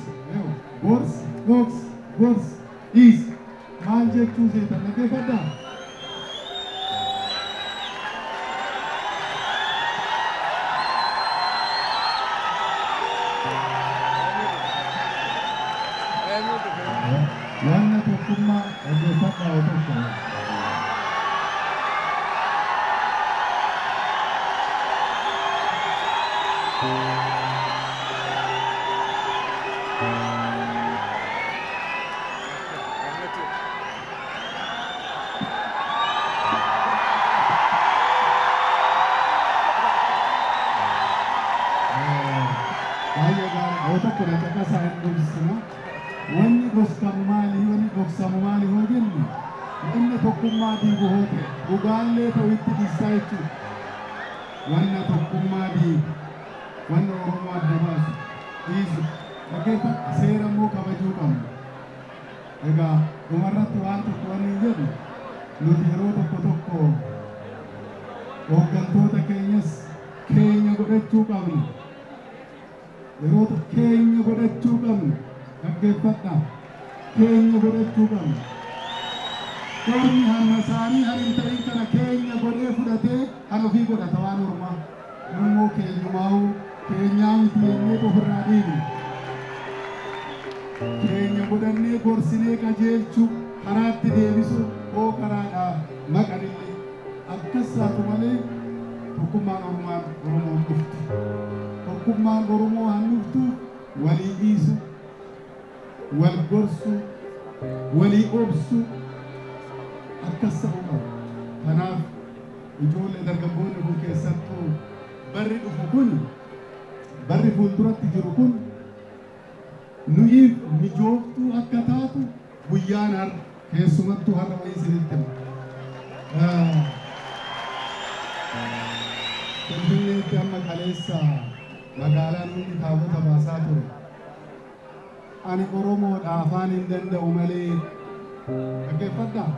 Speaker 2: Gorsi, dhoksi, gorsi, dhiisi. Maal jechuu seetan dhaggeeffadhaa? Wanna tokkummaa dhaggeeffadhaa oo tokko. Baay'ee gaarii. Oo tokko na caqasaa hin dhumsina. Wanni dhoksamu maali? Wanni dhoksamu maali hoo jennu? Wanni tokkummaa diigu hoo ta'e dhugaallee ta'u itti dhiisaa jechuudha. Wanna tokkummaa diigu, wanna Oromoo adda baasu dhiisu. Dhaggeeffadha. Seera immoo kabajuu qabna. Egaa dhumarratti waan tokko wanni Nuti yeroo tokko tokko hooggantoota keenyas keenya godhachuu qabna. Yeroo keenya godhachuu qabna. Dhaggeeffadhaa. Keenya godhachuu qabna. Ormi hamma isaanii hin ta'in kana keenya godhee fudhatee kan ofii godhata waan ormaa. Immoo keenyumaa'uu keenyaa miti jennee ofirraa dhiibna. Keenya godhannee gorsinee qajeelchuu karaatti deebisuu hoo karaadhaa maqanillee akkas taatu malee tokkummaan Oromoon Oromoon dhuftu. Tokkummaan Oromoo han dhuftu walii dhiisu, wal gorsu, walii obsu akkas ta'uu qaba. Kanaaf ijoollee dargaggoonni kun keessattuu barri dhufu kun barri fuulduratti jiru kun nuyiif mijooftuu akka taatu guyyaan har'a keessumattuu har'a wayii isinitti hima. Finfinneetti amma kaleessa magaalaan hundi taabota baasaa ture. Ani Oromoodha afaan hin danda'u malee dhaggeeffadhaa.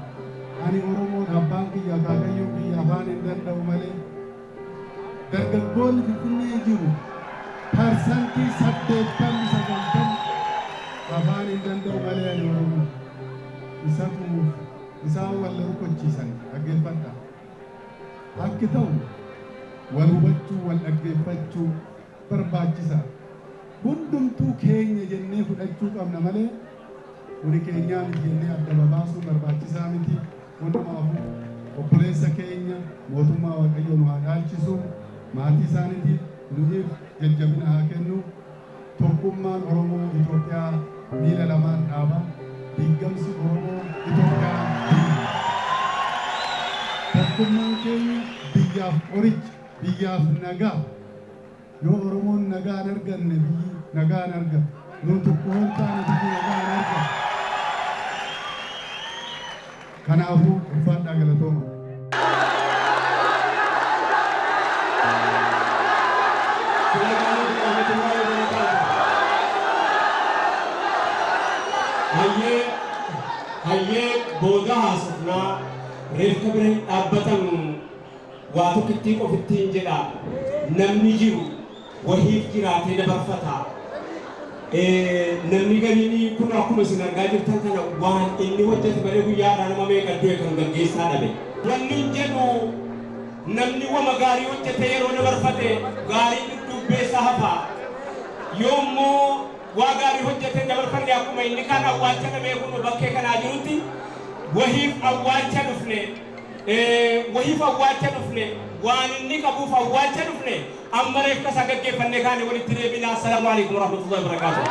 Speaker 2: Ani Oromoodha abbaan kiyya akaakayyuun kiyya afaan hin danda'u malee dargaggoonni Finfinnee jiru 80% 90% afaan hin danda'u malee ani Oromoo. Isatu isaan wal rukuchiisan dhaggeeffadhaa. Akki ta'u wal hubachuu wal dhaggeeffachuu barbaachisa. Hundumtuu keenya jennee fudhachuu qabna malee kuni keenyaa miti jennee adda babaasuun barbaachisaa miti. Hundumaafuu obboleessa keenya mootummaa Waaqayyoo nu haa dhaalchisu. Maatii isaaniitiif nuyiif jajjabina haa kennu. Tokkummaan Oromoo Itoophiyaa miila lamaan dhaaba. Diiggamsi Oromoo Itoophiyaa diiga. Tokkummaan keenya biyyaaf qoricha, biyyaaf nagaa. Yoo Oromoon nagaa hin arganne biyyi nagaa hin argatu. Nu tokko hin taane biyyi nagaa hin argatu. Kanaafuu ulfaadhaa galatooma.
Speaker 8: Hayyee booda haasofnaa reeffa bira hin dhaabbatan waa tokkittii qofittiin jedha namni jiru wahiif jiraatee dabarfata. Namni galiin kun akkuma isin argaa jirtan kana waan inni hojjete malee guyyaadhaa nama meeqa du'e kan gaggeessaa dhabe. Wanni hin jedhu namni wama gaarii hojjete yeroo dabarfate gaarii dudduubbeessa hafa. Yoommoo waa gaarii hojjete dabarfanne akkuma inni kaan awwaalcha dhabee kun bakkee kanaa jirutti wahiif awwaalcha dhufne wahiif awwaalcha dhufne waan inni qabuuf awwaalcha dhufne amma reeffa isaa gaggeeffannee kaane walitti deebina. Assalaamu alaikum warahmatullahi wabarakaatuh.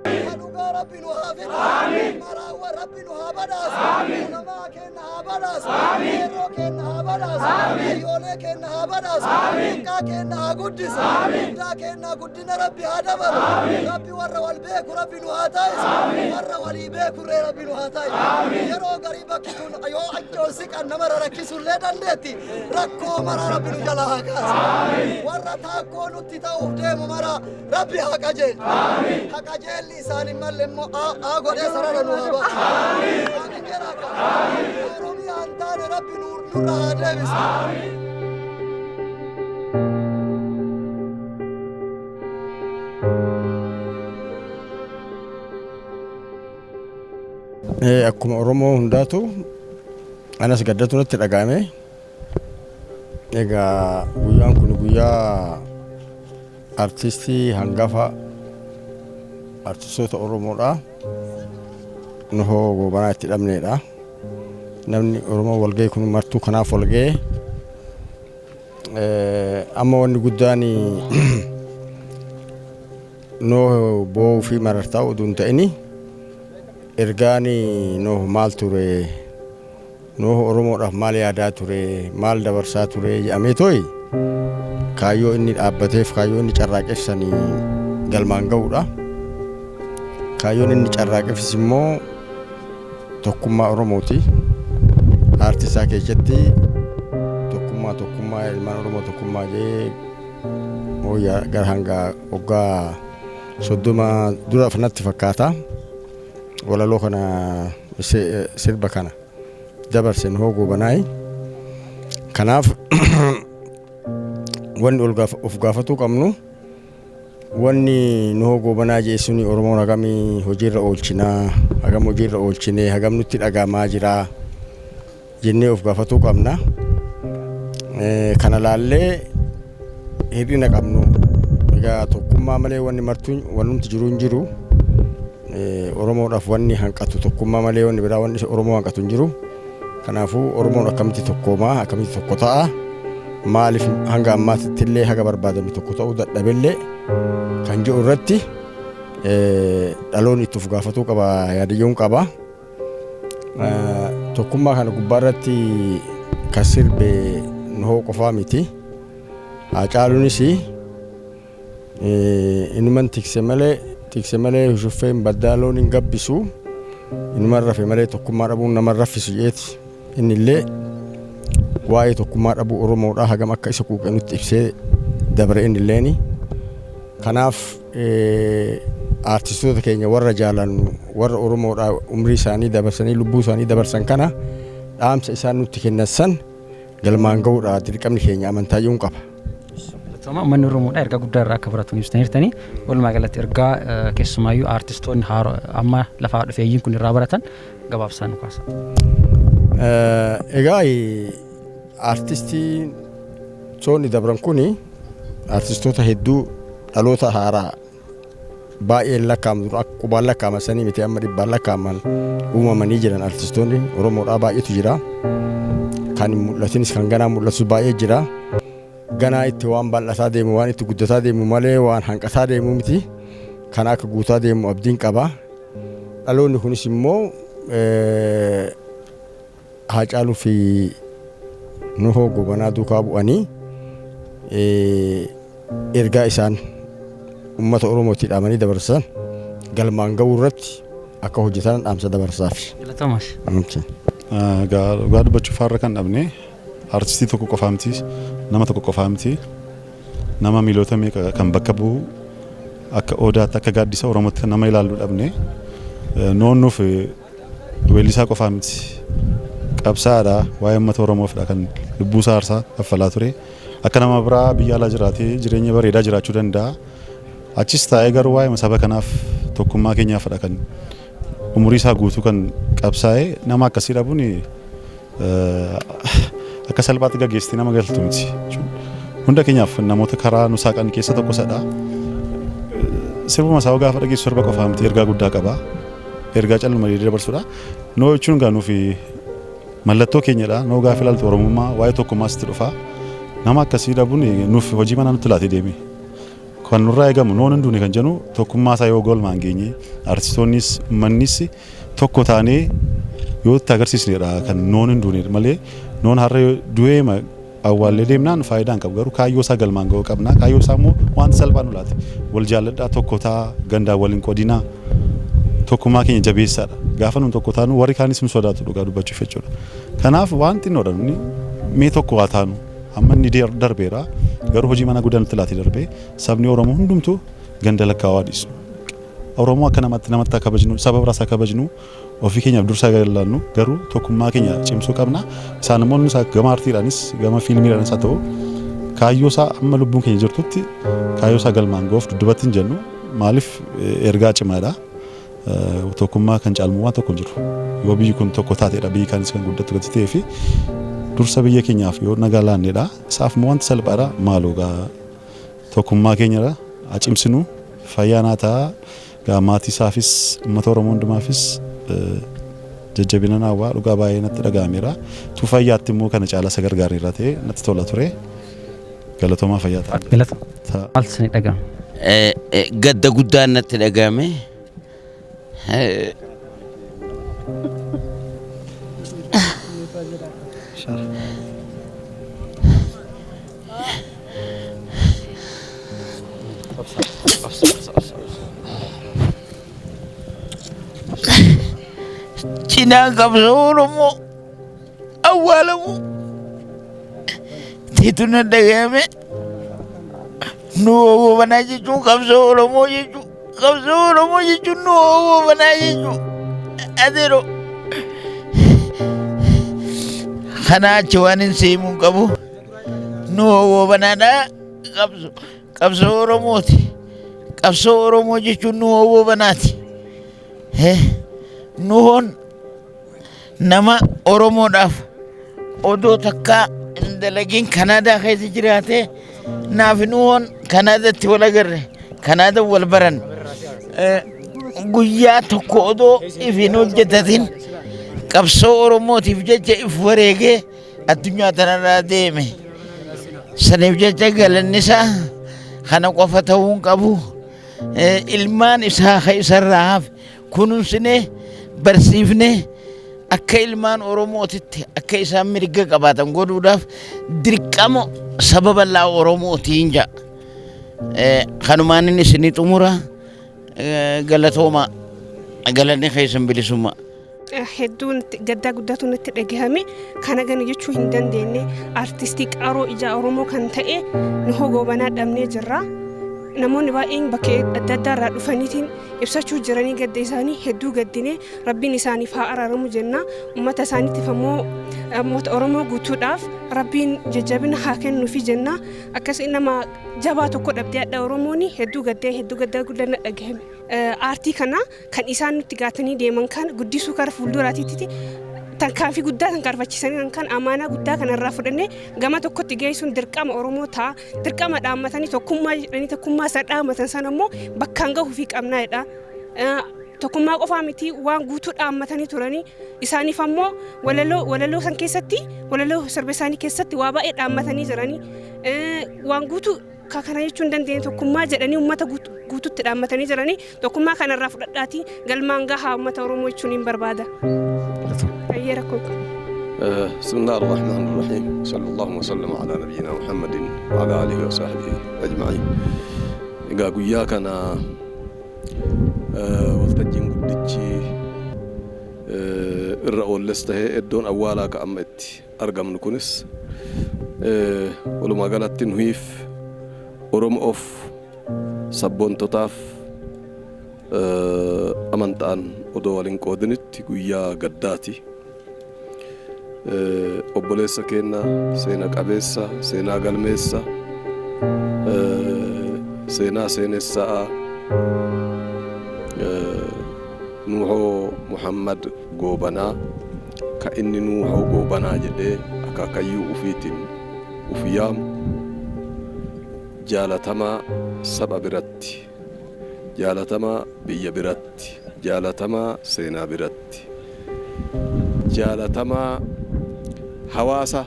Speaker 9: Rabbi nu haa fidu. Maraawwan Rabbi nu haa badhaasu. Ulamaa keenya haa badhaasu. Qeerroo keenya haa badhaasu. Hayyoolee keenya haa badhaasu. Xiqqaa keenya haa guddisu. Guddaa keenya guddina Rabbi haa dabalu. Rabbi warra wal beeku Rabbi nu haa taa'isu. Warra walii beekurree Rabbi nu haa taa'isu. Yeroo garii bakki tun yoo achi siqan nama rakkisuullee dandeetti. Rakkoo mara Rabbi nu jalaa haa kaasu. Warra taakkoo nutti ta'uuf deemu mara Rabbi haa qajeelchu. Haa qajeelli isaan hin malle immoo haa godhee sarara nu haa baasu. Amiin jedhaa qaba. Oromiyaa hin taane Rabbi nurra haa deebisu.
Speaker 10: Akkuma Oromoo hundaatu Anas gaddatu natti dhaga'ame. Egaa guyyaan kun guyyaa artistii hangafa artistoota Oromoodha. Nuhoo Goobanaa itti dhabneedha. Namni Oromoo walga'e kun martuu kanaaf walga'e. Amma wanni guddaan Nuhoo boo'uu fi marartaa oduu hin ta'ini ergaan Nuhoo maal ture, Nuhoo Oromoodhaaf maal yaadaa ture, maal dabarsaa ture jedhamee tooyi kaayyoo inni dhaabbateef kaayyoo inni carraaqeef sanii galmaan ga'uudha. Kaayyoon inni carraaqeefis immoo tokkummaa Oromooti. Aartii isaa keessatti tokkummaa tokkummaa ilmaan Oromoo tokkummaa jee gara hanga waggaa 30 dura natti fakkaata. Walaloo kana sirba kana dabarse Nuhoo Goobanaayi. Kanaaf wanni of gaafatuu qabnu, wanni Nuhoo Goobanaa jee suni Oromoon hagamii hojiirra oolchinaa, hagam hojiirra oolchinee, hagam nutti dhagahamaa jiraa jennee of gaafatuu qabna. Kana laallee hir'ina qabnu, egaa tokkummaa malee wanni martuu wannumti jiru hin jiru. Oromoodhaaf wanni hanqatu tokkummaa malee wanni biraa wanni Oromoo hanqatu hin jiru. Kanaafuu Oromoon akkamitti tokkoomaa, akkamitti tokko ta'a, maaliif hanga ammaatitti illee haga barbaadame tokko ta'uu dadhabellee kan jedhu irratti dhaloonni itti of gaafatuu qaba, yaadayyoon qaba. Tokkummaa kana gubbaa irratti kan sirbe Nuhoo qofaa miti. Haacaaluunis inuman tikse malee, tikse malee shuffeen baddaa loon hin gabbisu, inuman rafe malee tokkummaa dhabuun nama raffisu jeeti inni illee waa'ee tokkummaa dhabuu Oromoodhaa hagam akka isa quuqe nutti ibsee dabre inni illeeni. Kanaaf aartistoota keenya warra jaalannu, warra Oromoodhaa umrii isaanii dabarsanii lubbuu isaanii dabarsan kana dhaamsa isaan nutti kennan san galmaan ga'uudha dirqamni keenya amantaayyuun qaba.
Speaker 1: Galatooma. Uummanni Oromoodhaa ergaa guddaa irraa akka baratu ibsitaniirtanii, walumaa galatti ergaa keessumaayyuu aartistoonni amma lafaa dhufeeyyiin kun irraa baratan gabaabsaan nu kaasa.
Speaker 10: Egaa aartistiin soonni dabran kuni aartistoota hedduu dhaloota haaraa baay'een lakkaa'amu, dura akka qubaan lakkaa'aman sanii miti, amma dhibbaan lakkaa'aman uumamanii jiran. Aartistoonni Oromoodhaa baay'eetu jira. Kan hin mul'atinis kan ganaa mul'atus baay'ee jira. Ganaa itti waan bal'ataa deemu, waan itti guddataa deemu malee waan hanqataa deemu miti. Kana akka guutaa deemu abdiin qaba. Dhaloonni kunis immoo Haacaaluu fi Nuhoo Goobanaa duukaa bu'anii ergaa isaan uummata Oromootti dhaamanii dabarsan galmaan ga'uu irratti akka hojjetan dhaamsa dabarsaaf.
Speaker 1: Galatoomaas.
Speaker 11: Egaa dhugaa dubbachuuf har'a kan dhabne artistii tokko qofaa miti, nama tokko qofaa miti, nama miilota meeqa kan bakka bu'u, akka odaatti, akka gaaddisa Oromootti kan nama ilaallu dhabne. Noonnuuf weellisaa qofaa miti. Qabsaa'aadha. Waa'ee uummata Oromoofidha kan lubbuu isaa aarsaa kaffalaa ture. Akka nama biraa biyya alaa jiraatee jireenya bareedaa jiraachuu danda'a. Achis taa'ee garuu waa'ee saba kanaaf, tokkummaa keenyaafidha kan umurii isaa guutuu kan qabsaa'e. Nama akkasii dhabuun akka salphaatti gaggeessitee nama galtu miti. Hunda keenyaaf namoota karaa nu saaqan keessa tokko isadha. Sirbuma isaa gaafa dhageessu sirba qofaa miti, ergaa guddaa qaba. Ergaa calluma jedhee dabarsudha. Noo jechuun egaa nuuf mallattoo keenyadha. Noo gaafa ilaaltu Oromummaa, waa'ee tokkummaa sitti dhufa. Nama akkasii dhabuun nuuf hojii manaa nutti laatee deeme. Kan nurraa eegamu noon hin duune kan jennu tokkummaa isaa yoo galmaan geenye, artistoonnis uummannis tokko taanee yoo itti agarsiisnedha kan noon hin duune malee, noon har'a du'ee awwaallee deemnaan faayidaa hin qabu. Garuu kaayyoo isaa galmaan ga'uu qabna. Kaayyoo isaa immoo wanta salphaa nu laate: wal jaalladhaa, tokko ta'a, gandaan wal hin qoodinaa, tokkummaa keenya jabeessaadha. Gaafa nun tokko taanu warri kaanis nu sodaatu, dhugaa dubbachuuf jechuudha. Kanaaf waan xinnoodha, nuni mee tokko haa taanu. Amma inni darbeera, garuu hojii mana guddaa nutti laatee darbee. Sabni Oromoo hundumtuu ganda lakkaawaa dhiisnu. Oromoo akka namatti namatti haa kabajnu, saba biraas haa kabajnu, ofii keenyaaf dursa laannu, garuu tokkummaa keenya cimsuu qabna. Isaan immoo nus gama aartiidhaanis gama fiilmiidhaanis haa ta'u kaayyoo isaa amma lubbuun keenya jirtutti kaayyoo isaa galmaan ga'uuf dudduubatti hin jennu. Maaliif, ergaa cimaadha. Tokkummaa kan caalmu waan tokko hin jiru. Yoo biyyi kun tokko taateedha biyyi kaanis kan guddattu gati ta'ee fi dursa biyya keenyaaf yoo nagaa laanneedha. Isaaf immoo wanti salphaadha maaloo gaa tokkummaa keenyadha acimsinu fayyaa naa ta'a gaa maatii isaafis uummata Oromoo hundumaafis jajjabina naawwaa dhugaa baay'ee natti dhaga'ameera. Tu fayyaatti immoo kana caalaa isa gargaareera ta'e natti tola ture. Galatoomaa fayyaa ta'a.
Speaker 1: Galata. Maaltu isin dhaga'ame?
Speaker 12: Gadda guddaan natti dhaga'ame. Cinaan qabsoo Oromoo awwaalamu tiitu na dhaga'ame. Nu goobanaa jechuun qabsoo Oromoo jechuun qabsoo Oromoo jechuun nu goobanaa jechuun adeero. Kanaa achi waan hin seemuu hin qabu. Nu goobanaadha qabsoo qabsoo Oromooti. Qabsoo Oromoo jechuun nu goobanaati. Nuhoon nama Oromoodhaaf odoo takkaa hin dalagin Kanaadaa keessa jiraate naaf nuhoon Kanaadatti wal agarre Kanaada wal baran guyyaa tokko odoo if hin hojjetatin qabsoo Oromootiif jecha if wareegee addunyaa tanarraa deeme. Saniif jecha galanni isaa kana qofa ta'uu hin qabu. Ilmaan isaa ka isarraa hafe kunuunsinee barsiifnee akka ilmaan Oromootitti akka isaan mirga qabaatan godhuudhaaf dirqama saba bal'aa Oromootiin ja'a. Kanumaan inni isinii xumura galatoomaa galanni keessan bilisummaa.
Speaker 13: Hedduu gaddaa guddaatu natti dhagahame. Kana gana jechuu hin dandeenye. Artistii qaroo ijaa Oromoo kan ta'e Nuhoo Goobanaa dhabnee jirra. Namoonni baay'een bakka adda addaa irraa dhufaniitiin ibsachuu jiranii gadda isaanii hedduu gaddine rabbiin isaaniif haa araaramu jenna. Uummata isaaniitiif ammoo uummata Oromoo guutuudhaaf rabbiin jajjabina haa kennuufi jenna. Akkasii nama jabaa tokko dhabdee hadha Oromoon hedduu gaddee hedduu gaddaa guddaa na dhagahame. Aartii kana kan isaan nutti gaatanii deeman kan guddisuu kara fuulduraatiitti tarkaanfii guddaa kan karfachiisanii kan amaanaa guddaa kanarraa fudhannee gama tokkotti geessuun dirqama Oromoo ta'a. Dirqama dhaammatanii tokkummaa jedhanii tokkummaa isa dhaammatan sana immoo bakkaan gahuufii qabnaa jedha. Tokkummaa qofaa miti waan guutuu dhaammatanii turanii isaaniif ammoo walaloo walaloo san keessatti walaloo sirba isaanii keessatti waa baay'ee dhaammatanii jiranii waan guutuu Ka kana jechuu hin dandeenye tokkummaa jedhanii uummata guututti dhaammatanii jiranii tokkummaa kanarraa fudhadhaatii galmaan gahaa uummata Oromoo jechuun hin barbaada. Baay'ee rakkoo qaba.
Speaker 7: بسم الله الرحمن الرحيم صلى الله وسلم على نبينا محمد وعلى آله وصحبه أجمعين. Egaa guyyaa kana waltajjiin guddichi irra oolles tahee iddoon awwaalaa ka amma itti argamnu kunis walumaa galatti nuhiif Oromoof sabboontotaaf amantaan odoo wal hin qoodinitti guyyaa gaddaati. Obboleessa keenya seena qabeessa, seenaa galmeessa, seenaa seenessaa Nuuhoo Muhammad Goobanaa ka inni Nuuhoo Goobanaa jedhee akaakayyuu ufiitiin uf yaamu jaalatamaa saba biratti, jaalatamaa biyya biratti, jaalatamaa seenaa biratti, jaalatamaa hawaasa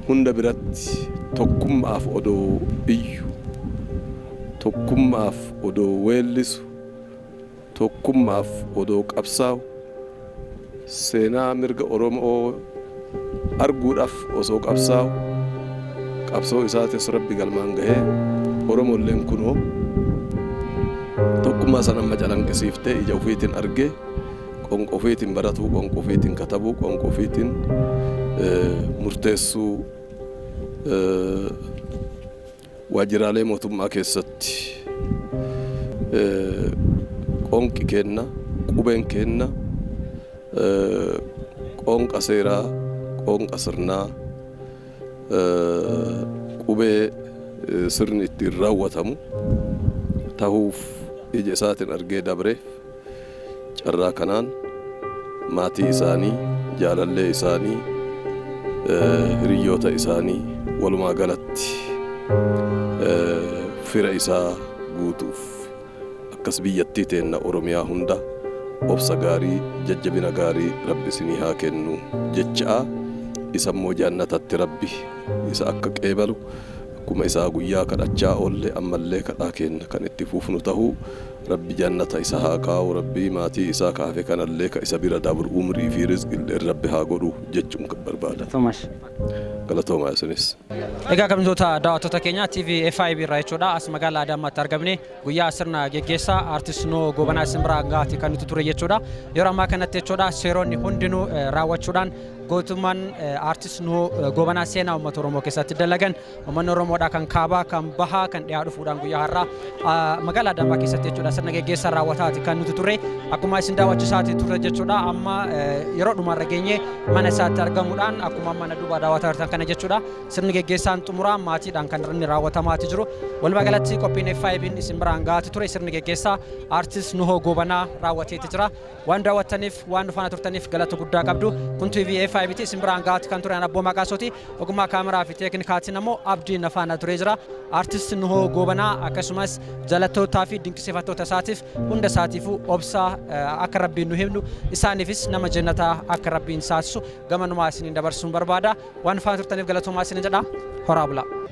Speaker 7: hunda biratti tokkummaaf odoo iyyu, tokkummaaf odoo weellisu, tokkummaaf odoo qabsaa'u, seenaa mirga Oromoo arguudhaaf osoo qabsaa'u, qabsoo isaatis Rabbi galmaan gahee Oromolleen kunoo tokkummaa san amma calanqisiiftee ija ufiitiin argee qonqo ufiitiin baratuu, qonqo ufiitiin katabuu, qonqo ufiitiin murteessuu waajjiraalee mootummaa keessatti qoonqi keenna, qubeen keenna qoonqa seeraa, qoonqa sirnaa, qubee sirni ittiin raawwatamu tahuuf ija isaatiin argee dabreef carraa kanaan maatii isaanii, jaalallee isaanii, hiriyoota isaanii, walumaa galatti fira isaa guutuuf akkas biyyattii teenna Oromiyaa hunda obsa gaarii, jajjabina gaarii Rabbi isinii haa kennu jecha'a. Isa immoo jannatatti Rabbi isa akka qeebalu akkuma isaa guyyaa kadhachaa oolle ammallee kadhaa kenna kan itti fufnu tahuu Rabbi jannata isa haa kaa'u, Rabbi maatii isaa kaafe kanallee ka isa bira dabru umrii fi rizqillee Rabbi haa godhu jechuun kan barbaada. Galatoomaa isinis.
Speaker 1: Egaa kabajamtoota daawwattoota keenya TV FIB irraa jechuudha, as magaalaa Adaamaatti argamne guyyaa sirna geggeessaa aartist Nuhoo Goobanaa isin biraa gahaati kan nuti ture jechuudha. Yeroo ammaa kanatti jechuudha seeronni hundinuu raawwachuudhaan gootummaan aartist Nuhoo Goobanaa seenaa uummata Oromoo keessatti dalagan uummanni Oromoodhaa kan kaabaa, kan bahaa, kan dhiyaa dhufuudhaan guyyaa har'aa magaalaa Adaamaa keessatti jechuudha sirna geggeessaa raawwataati kan nuti turre, akkuma isin daawwachiisaati turre jechuudha. Amma yeroo dhumarra geenye mana isaatti argamuudhaan akkuma mana duuba daawwataa jirtan kana jechuudha sirni geggeessaan xumuraa maatiidhaan kan inni raawwatamaati jiru. Walumaa galatti qophiin FIB'n isin biraan gahaati ture sirni geggeessaa aartist Nuhoo Goobanaa raawwateeti jira. Waan daawwattaniif, waan nu faana turtaniif galata guddaa qabdu. Kun TV FIB'ti, isin biraan gahaati kan ture Abboo Maqaasooti. Ogummaa kaameraa fi teeknikaatiin ammoo Abdii Nafaana turee jira. Aartist Nuhoo Goobanaa akkasumas jaalattootaa fi dinqisiifattoota isaatiif hunda isaatiifuu obsaa akka Rabbiin nu himnu, isaaniifis nama jannataa akka Rabbiin saasisu gamanumaa isiniin dabarsuun barbaada. Waan faana turtaniif galatoomaa isinin jedha. Horaa bulaa.